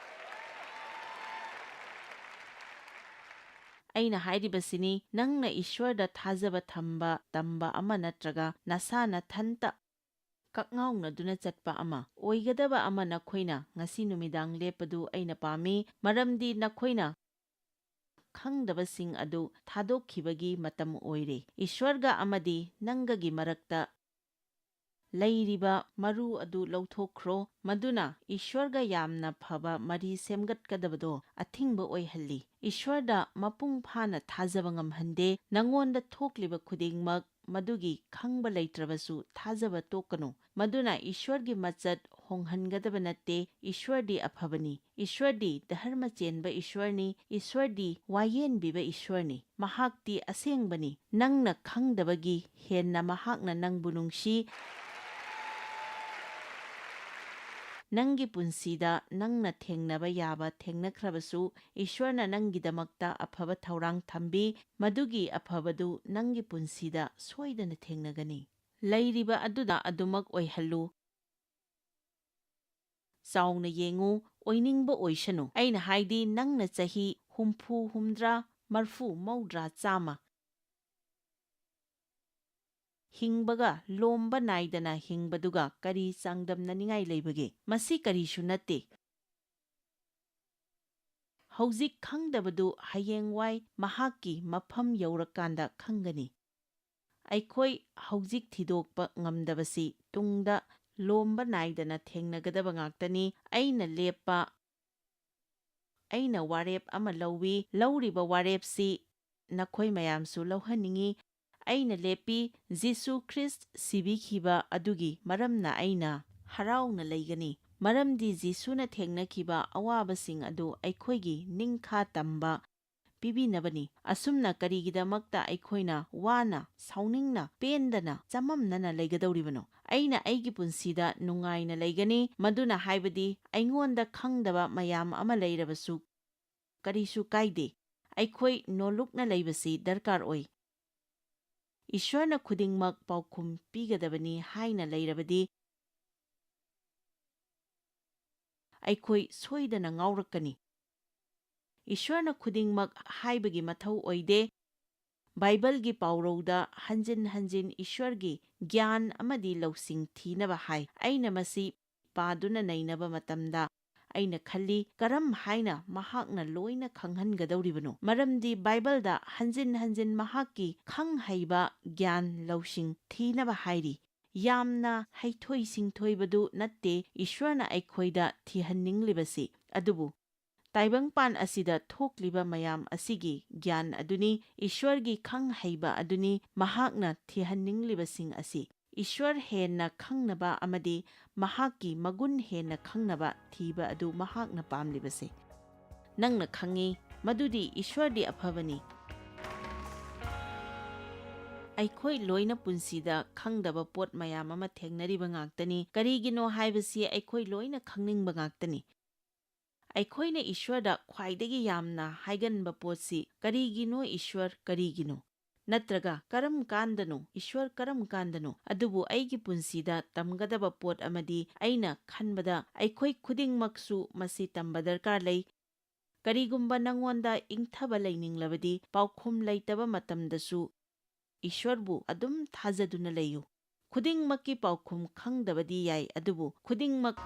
ꯑꯩꯅ ꯍꯥꯏꯔꯤꯕꯁꯤꯅꯤ, ꯅꯪꯅ ꯏꯁ꯭ꯋꯔꯗ ꯊꯥꯖꯕ ꯊꯝꯕ ꯇꯝꯕ ꯑꯃ ꯅꯠꯇ꯭ꯔꯒ ꯅꯁꯥ ꯅꯊꯟꯇ ꯀꯛꯉꯥꯎꯅꯗꯨꯅ ꯆꯠꯄ ꯑꯃ ꯑꯣꯏꯒꯗꯕ ꯑꯃ ꯅꯈꯣꯏꯅ ꯉꯁꯤ ꯅꯨꯃꯤꯗꯥꯡ ꯂꯦꯞꯄꯗꯨ ꯑꯩꯅ ꯄꯥꯝꯃꯤ, ꯃꯔꯝꯗꯤ ꯅꯈꯣꯏꯅ ꯈꯪꯗꯕꯁꯤꯡ ꯑꯗꯨ ꯊꯥꯗꯣꯛꯈꯤꯕꯒꯤ ꯃꯇꯝ ꯑꯣꯏꯔꯦ꯫ ꯏꯁ꯭ꯋꯔꯒ ꯑꯃꯗꯤ ꯅꯪꯒꯒꯤ ꯃꯔꯛꯇ ꯂꯩꯔꯤꯕ ꯃꯔꯨ ꯑꯗꯨ ꯂꯧꯊꯣꯛꯈ꯭ꯔꯣ, ꯃꯗꯨꯅ ꯏꯁ꯭ꯋꯔꯒ ꯌꯥꯝꯅ ꯐꯕ ꯃꯔꯤ ꯁꯦꯝꯒꯠꯀꯗꯕꯗꯣ ꯑꯊꯤꯡꯕ ꯑꯣꯏꯍꯜꯂꯤ꯫ ꯏꯁ꯭ꯋꯔꯗ ꯃꯄꯨꯡ ꯐꯥꯅ ꯊꯥꯖꯕ ꯉꯝꯍꯟꯗꯦ꯫ ꯅꯉꯣꯟꯗ ꯊꯣꯛꯂꯤꯕ ꯈꯨꯗꯤꯡꯃꯛ ꯃꯗꯨꯒꯤ ꯈꯪꯕ ꯂꯩꯇ꯭ꯔꯕꯁꯨ ꯊꯥꯖꯕ ꯇꯣꯛꯀꯅꯨ꯫ ꯃꯗꯨꯅ ꯏꯁ꯭ꯋꯔꯒꯤ ꯃꯆꯠ ꯍꯣꯡꯍꯟꯒꯗꯕ ꯅꯠꯇꯦ꯫ ꯏꯁ꯭ꯋꯔꯗꯤ ꯑꯐꯕꯅꯤ꯫ ꯏꯁ꯭ꯋꯔꯗꯤ ꯙꯔꯃ ꯆꯦꯟꯕ ꯏꯁ꯭ꯋꯔꯅꯤ꯫ ꯏꯁ꯭ꯋꯔꯗꯤ ꯋꯥꯌꯦꯟꯕꯤꯕ ꯏꯁ꯭ꯋꯔꯅꯤ꯫ ꯃꯍꯥꯛꯇꯤ ꯑꯁꯦꯡꯕꯅꯤ꯫ ꯅꯪꯅ ꯈꯪꯗꯕꯒꯤ ꯍꯦꯟꯅ ꯃꯍꯥꯛꯅ ꯅꯪꯕꯨ ꯅꯨꯡꯁꯤ꯫ ꯅꯪꯒꯤ ꯄꯨꯟꯁꯤꯗ ꯅꯪꯅ ꯊꯦꯡꯅꯕ ꯌꯥꯕ ꯊꯦꯡꯅꯈ꯭ꯔꯕꯁꯨ, ꯏꯁ꯭ꯋꯔꯅ ꯅꯪꯒꯤꯗꯃꯛꯇ ꯑꯐꯕ ꯊꯧꯔꯥꯡ ꯊꯝꯕꯤ꯫ ꯃꯗꯨꯒꯤ ꯑꯐꯕꯗꯨ ꯅꯪꯒꯤ ꯄꯨꯟꯁꯤꯗ ꯁꯣꯏꯗꯅ ꯊꯦꯡꯅꯒꯅꯤ꯫ ꯂꯩꯔꯤꯕ ꯑꯗꯨꯗ ꯑꯗꯨꯃꯛ ꯑꯣꯏꯍꯜꯂꯨ꯫ ꯆꯥꯎꯅ ꯌꯦꯡꯉꯨ, ꯑꯣꯏꯅꯤꯡꯕ ꯑꯣꯏꯁꯅꯨ꯫ ꯑꯩꯅ ꯍꯥꯏꯗꯤ, ꯅꯪꯅ ꯆꯍꯤ ꯍꯨꯝꯐꯨ, ꯍꯨꯝꯗ꯭ꯔꯥ, ꯃꯔꯐꯨ, ꯃꯧꯗ꯭ꯔꯥ, ꯆꯥꯝꯃ ꯍꯤꯡꯕꯒ ꯂꯣꯝꯕ ꯅꯥꯏꯗꯅ ꯍꯤꯡꯕꯗꯨꯒ ꯀꯔꯤ ꯆꯥꯡꯗꯝꯅꯅꯤꯡꯉꯥꯏ ꯂꯩꯕꯒꯦ? ꯃꯁꯤ ꯀꯔꯤꯁꯨ ꯅꯠꯇꯦ꯫ ꯍꯧꯖꯤꯛ ꯈꯪꯗꯕꯗꯨ ꯍꯌꯦꯡꯋꯥꯏ ꯃꯍꯥꯛꯀꯤ ꯃꯐꯝ ꯌꯧꯔꯀꯥꯟꯗ ꯈꯪꯒꯅꯤ꯫ ꯑꯩꯈꯣꯏ ꯍꯧꯖꯤꯛ ꯊꯤꯗꯣꯛꯄ ꯉꯝꯗꯕꯁꯤ ꯇꯨꯡꯗ ꯂꯣꯝꯕ ꯅꯥꯏꯗꯅ ꯊꯦꯡꯅꯒꯗꯕ ꯉꯥꯛꯇꯅꯤ꯫ ꯑꯩꯅ ꯂꯦꯞꯄ, ꯑꯩꯅ ꯋꯥꯔꯦꯞ ꯑꯃ ꯂꯧꯏ꯫ ꯂꯧꯔꯤꯕ ꯋꯥꯔꯦꯞꯁꯤ ꯅꯈꯣꯏ ꯃꯌꯥꯝꯁꯨ ꯂꯧꯍꯟꯅꯤꯡꯏ꯫ ꯑꯩꯅ ꯂꯦꯞꯄꯤ, ꯖꯤꯁꯨ ꯈ꯭ꯔꯤꯁ꯭ꯠ ꯁꯤꯕꯤꯈꯤꯕ ꯑꯗꯨꯒꯤ ꯃꯔꯝꯅ ꯑꯩꯅ ꯍꯔꯥꯎꯅ ꯂꯩꯒꯅꯤ, ꯃꯔꯝꯗꯤ ꯖꯤꯁꯨꯅ ꯊꯦꯡꯅꯈꯤꯕ ꯑꯋꯥꯕꯁꯤꯡ ꯑꯗꯨ ꯑꯩꯈꯣꯏꯒꯤ ꯅꯤꯡꯈꯥ ꯇꯝꯕ ꯄꯤꯕꯤꯅꯕꯅꯤ꯫ ꯑꯁꯨꯝꯅ ꯀꯔꯤꯒꯤꯗꯃꯛꯇ ꯑꯩꯈꯣꯏꯅ ꯋꯥꯅ, ꯁꯥꯎꯅꯤꯡꯅ, ꯄꯦꯟꯗꯅ, ꯆꯃꯝꯅꯅ ꯂꯩꯒꯗꯧꯔꯤꯕꯅꯣ? ꯑꯩꯅ ꯑꯩꯒꯤ ꯄꯨꯟꯁꯤꯗ ꯅꯨꯡꯉꯥꯏꯅ ꯂꯩꯒꯅꯤ, ꯃꯗꯨꯅ ꯍꯥꯏꯕꯗꯤ ꯑꯩꯉꯣꯟꯗ ꯈꯪꯗꯕ ꯃꯌꯥꯝ ꯑꯃ ꯂꯩꯔꯕꯁꯨ ꯀꯔꯤꯁꯨ ꯀꯥꯏꯗꯦ꯫ ꯑꯩꯈꯣꯏ ꯅꯣꯂꯨꯛꯅ ꯂꯩꯕꯁꯤ ꯗꯔꯀꯥꯔ ꯑꯣꯏ꯫ ꯏꯁ꯭ꯋꯔꯅ ꯈꯨꯗꯤꯡꯃꯛ ꯄꯥꯎꯈꯨꯝ ꯄꯤꯒꯗꯕꯅꯤ ꯍꯥꯏꯅ ꯂꯩꯔꯕꯗꯤ, ꯑꯩꯈꯣꯏ ꯁꯣꯏꯗꯅ ꯉꯥꯎꯔꯛꯀꯅꯤ꯫ ꯏꯁ꯭ꯋꯔꯅ ꯈꯨꯗꯤꯡꯃꯛ ꯍꯥꯏꯕꯒꯤ ꯃꯊꯧ ꯑꯣꯏꯗꯦ꯫ ꯕꯥꯏꯕꯜꯒꯤ ꯄꯥꯎꯔꯧꯗ ꯍꯟꯖꯤꯟ ꯍꯟꯖꯤꯟ ꯏꯁ꯭ꯋꯔꯒꯤ ꯒ꯭ꯌꯥꯟ ꯑꯃꯗꯤ ꯂꯧꯁꯤꯡ ꯊꯤꯅꯕ ꯍꯥꯏ꯫ ꯑꯩꯅ ꯃꯁꯤ ꯄꯥꯗꯨꯅ ꯅꯩꯅꯕ ꯃꯇꯝꯗ ꯑꯩꯅ ꯈꯜꯂꯤ, "ꯀꯔꯝ ꯍꯥꯏꯅ ꯃꯍꯥꯛꯅ ꯂꯣꯏꯅ ꯈꯪꯍꯟꯒꯗꯧꯔꯤꯕꯅꯣ?" ꯃꯔꯝꯗꯤ ꯕꯥꯏꯕꯜꯗ ꯍꯟꯖꯤꯟ ꯍꯟꯖꯤꯟ ꯃꯍꯥꯛꯀꯤ ꯈꯪ ꯍꯩꯕ, ꯒ꯭ꯌꯥꯟ ꯂꯧꯁꯤꯡ ꯊꯤꯅꯕ ꯍꯥꯏꯔꯤ꯫ ꯌꯥꯝꯅ ꯍꯩꯊꯣꯏ ꯁꯤꯡꯊꯣꯏꯕꯗꯨ ꯅꯠꯇꯦ ꯏꯁ꯭ꯋꯔꯅ ꯑꯩꯈꯣꯏꯗ ꯊꯤꯍꯟꯅꯤꯡꯂꯤꯕꯁꯤ, ꯑꯗꯨꯕꯨ ꯇꯥꯏꯕꯪꯄꯥꯟ ꯑꯁꯤꯗ ꯊꯣꯛꯂꯤꯕ ꯃꯌꯥꯝ ꯑꯁꯤꯒꯤ ꯒ꯭ꯌꯥꯟ ꯑꯗꯨꯅꯤ, ꯏꯁ꯭ꯋꯔꯒꯤ ꯈꯪ ꯍꯩꯕ ꯑꯗꯨꯅꯤ ꯃꯍꯥꯛꯅ ꯊꯤꯍꯟꯅꯤꯡꯂꯤꯕꯁꯤꯡ ꯑꯁꯤ꯫ ꯏꯁ꯭ꯋꯔ ꯍꯦꯟꯅ ꯈꯪꯅꯕ ꯑꯃꯗꯤ ꯃꯍꯥꯛꯀꯤ ꯃꯒꯨꯟ ꯍꯦꯟꯅ ꯈꯪꯅꯕ ꯊꯤꯕ ꯑꯗꯨ ꯃꯍꯥꯛꯅ ꯄꯥꯝꯂꯤꯕꯁꯦ꯫ ꯅꯪꯅ ꯈꯪꯉꯤ ꯃꯗꯨꯗꯤ ꯏꯁ꯭ꯋꯔꯗꯤ ꯑꯐꯕꯅꯤ꯫ ꯑꯩꯈꯣꯏ ꯂꯣꯏꯅ ꯄꯨꯟꯁꯤꯗ ꯈꯪꯗꯕ ꯄꯣꯠ ꯃꯌꯥꯝ ꯑꯃ ꯊꯦꯡꯅꯔꯤꯕ ꯉꯥꯛꯇꯅꯤ꯫ ꯀꯔꯤꯒꯤꯅꯣ ꯍꯥꯏꯕꯁꯤ ꯑꯩꯈꯣꯏ ꯂꯣꯏꯅ ꯈꯪꯅꯤꯡꯕ ꯉꯥꯛꯇꯅꯤ꯫ ꯑꯩꯈꯣꯏꯅ ꯏꯁ꯭ꯋꯔꯗ ꯈ꯭ꯋꯥꯏꯗꯒꯤ ꯌꯥꯝꯅ ꯍꯥꯏꯒꯟꯕ ꯄꯣꯠꯁꯤ, "ꯀꯔꯤꯒꯤꯅꯣ ꯏꯁ꯭ꯋꯔ, ꯀꯔꯤꯒꯤꯅꯣ?" ꯅꯠꯇ꯭ꯔꯒ "ꯀꯔꯝ ꯀꯥꯟꯗꯅꯣ ꯏꯁ꯭ꯋꯔ, ꯀꯔꯝ ꯀꯥꯟꯗꯅꯣ?" ꯑꯗꯨꯕꯨ ꯑꯩꯒꯤ ꯄꯨꯟꯁꯤꯗ ꯇꯝꯒꯗꯕ ꯄꯣꯠ ꯑꯃꯗꯤ, ꯑꯩꯅ ꯈꯟꯕꯗ ꯑꯩꯈꯣꯏ ꯈꯨꯗꯤꯡꯃꯛꯁꯨ ꯃꯁꯤ ꯇꯝꯕ ꯗꯔꯀꯥꯔ ꯂꯩ꯫ ꯀꯔꯤꯒꯨꯝꯕ ꯅꯉꯣꯟꯗ ꯏꯪꯊꯕ ꯂꯩꯅꯤꯡꯂꯕꯗꯤ, ꯄꯥꯎꯈꯨꯝ ꯂꯩꯇꯕ ꯃꯇꯝꯗꯁꯨ ꯏꯁ꯭ꯋꯔꯕꯨ ꯑꯗꯨꯝ ꯊꯥꯖꯗꯨꯅ ꯂꯩꯌꯨ꯫ ꯈꯨꯗꯤꯡꯃꯛꯀꯤ ꯄꯥꯎꯈꯨꯝ ꯈꯪꯗꯕꯗꯤ ꯌꯥꯏ, ꯑꯗꯨꯕꯨ ꯈꯨꯗꯤꯡꯃꯛ꯫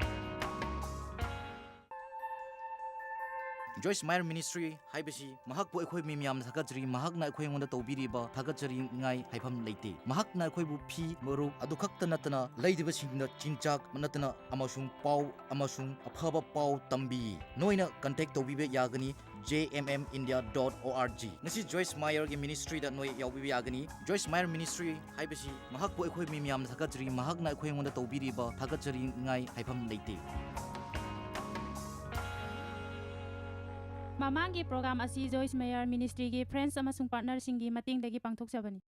ꯖꯣꯏꯁ ꯃꯥꯌꯔ ꯃꯤꯅꯤꯁꯇ꯭ꯔꯤ ꯍꯥꯏꯕꯁꯤ ꯃꯍꯥꯛꯄꯨ ꯑꯩꯈꯣꯏ ꯃꯤ ꯃꯌꯥꯝꯅ ꯊꯥꯒꯠꯆꯔꯤ꯫ ꯃꯍꯥꯛꯅ ꯑꯩꯈꯣꯏ ꯑꯩꯉꯣꯟꯗ ꯇꯧꯕꯤꯔꯤꯕ ꯊꯥꯒꯠꯆꯔꯤꯉꯥꯏ ꯍꯥꯏꯐꯝ ꯂꯩꯇꯦ꯫ ꯃꯍꯥꯛꯅ ꯑꯩꯈꯣꯏꯕꯨ ꯐꯤ, ꯃꯔꯨꯞ ꯑꯗꯨ ꯈꯛꯇ ꯅꯠꯇꯅ ꯂꯩꯔꯤꯕꯁꯤꯡꯗ ꯆꯤꯟꯖꯥꯛ ꯅꯠꯇꯅ ꯑꯃꯁꯨꯡ ꯄꯥꯎ ꯑꯃꯁꯨꯡ ꯑꯐꯕ ꯄꯥꯎ ꯇꯝꯕꯤ꯫ ꯅꯣꯏꯅ ꯀꯟꯇꯦꯛ ꯇꯧꯕꯤꯕ ꯌꯥꯒꯅꯤ J M M India dot O R G꯫ ꯉꯁꯤ ꯖꯣꯏꯁ ꯃꯥꯌꯔꯒꯤ ꯃꯤꯅꯤꯁꯇ꯭ꯔꯤꯗ ꯅꯣꯏ ꯌꯥꯎꯕꯤꯕ ꯌꯥꯒꯅꯤ꯫ ꯖꯣꯏꯁ ꯃꯥꯌꯔ ꯃꯤꯅꯤꯁꯇ꯭ꯔꯤ ꯍꯥꯏꯕꯁꯤ ꯃꯍꯥꯛꯄꯨ ꯑꯩꯈꯣꯏ ꯃꯤ ꯃꯌꯥꯝꯅ ꯊꯥꯒꯠꯆꯔꯤ꯫ ꯃꯍꯥꯛꯅ ꯑꯩꯈꯣꯏ ꯑꯩꯉꯣꯟꯗ ꯇꯧꯕꯤꯔꯤꯕ ꯊꯥꯒꯠꯆꯔꯤꯉꯥꯏ ꯍꯥꯏꯐꯝ ꯂꯩꯇꯦ꯫ ꯃꯃꯥꯡꯒꯤ ꯄ꯭ꯔꯣꯒ꯭ꯔꯥꯝ ꯑꯁꯤ ꯖꯣꯏꯁ ꯃꯥꯌꯔ ꯃꯤꯅꯤꯁꯇ꯭ꯔꯤꯒꯤ ꯐ꯭ꯔꯦꯟꯁ ꯑꯃꯁꯨꯡ ꯄꯥꯔꯠꯅꯔꯁꯤꯡꯒꯤ ꯃꯇꯦꯡꯗꯒꯤ ꯄꯥꯡꯊꯣꯛꯆꯕꯅꯤ꯫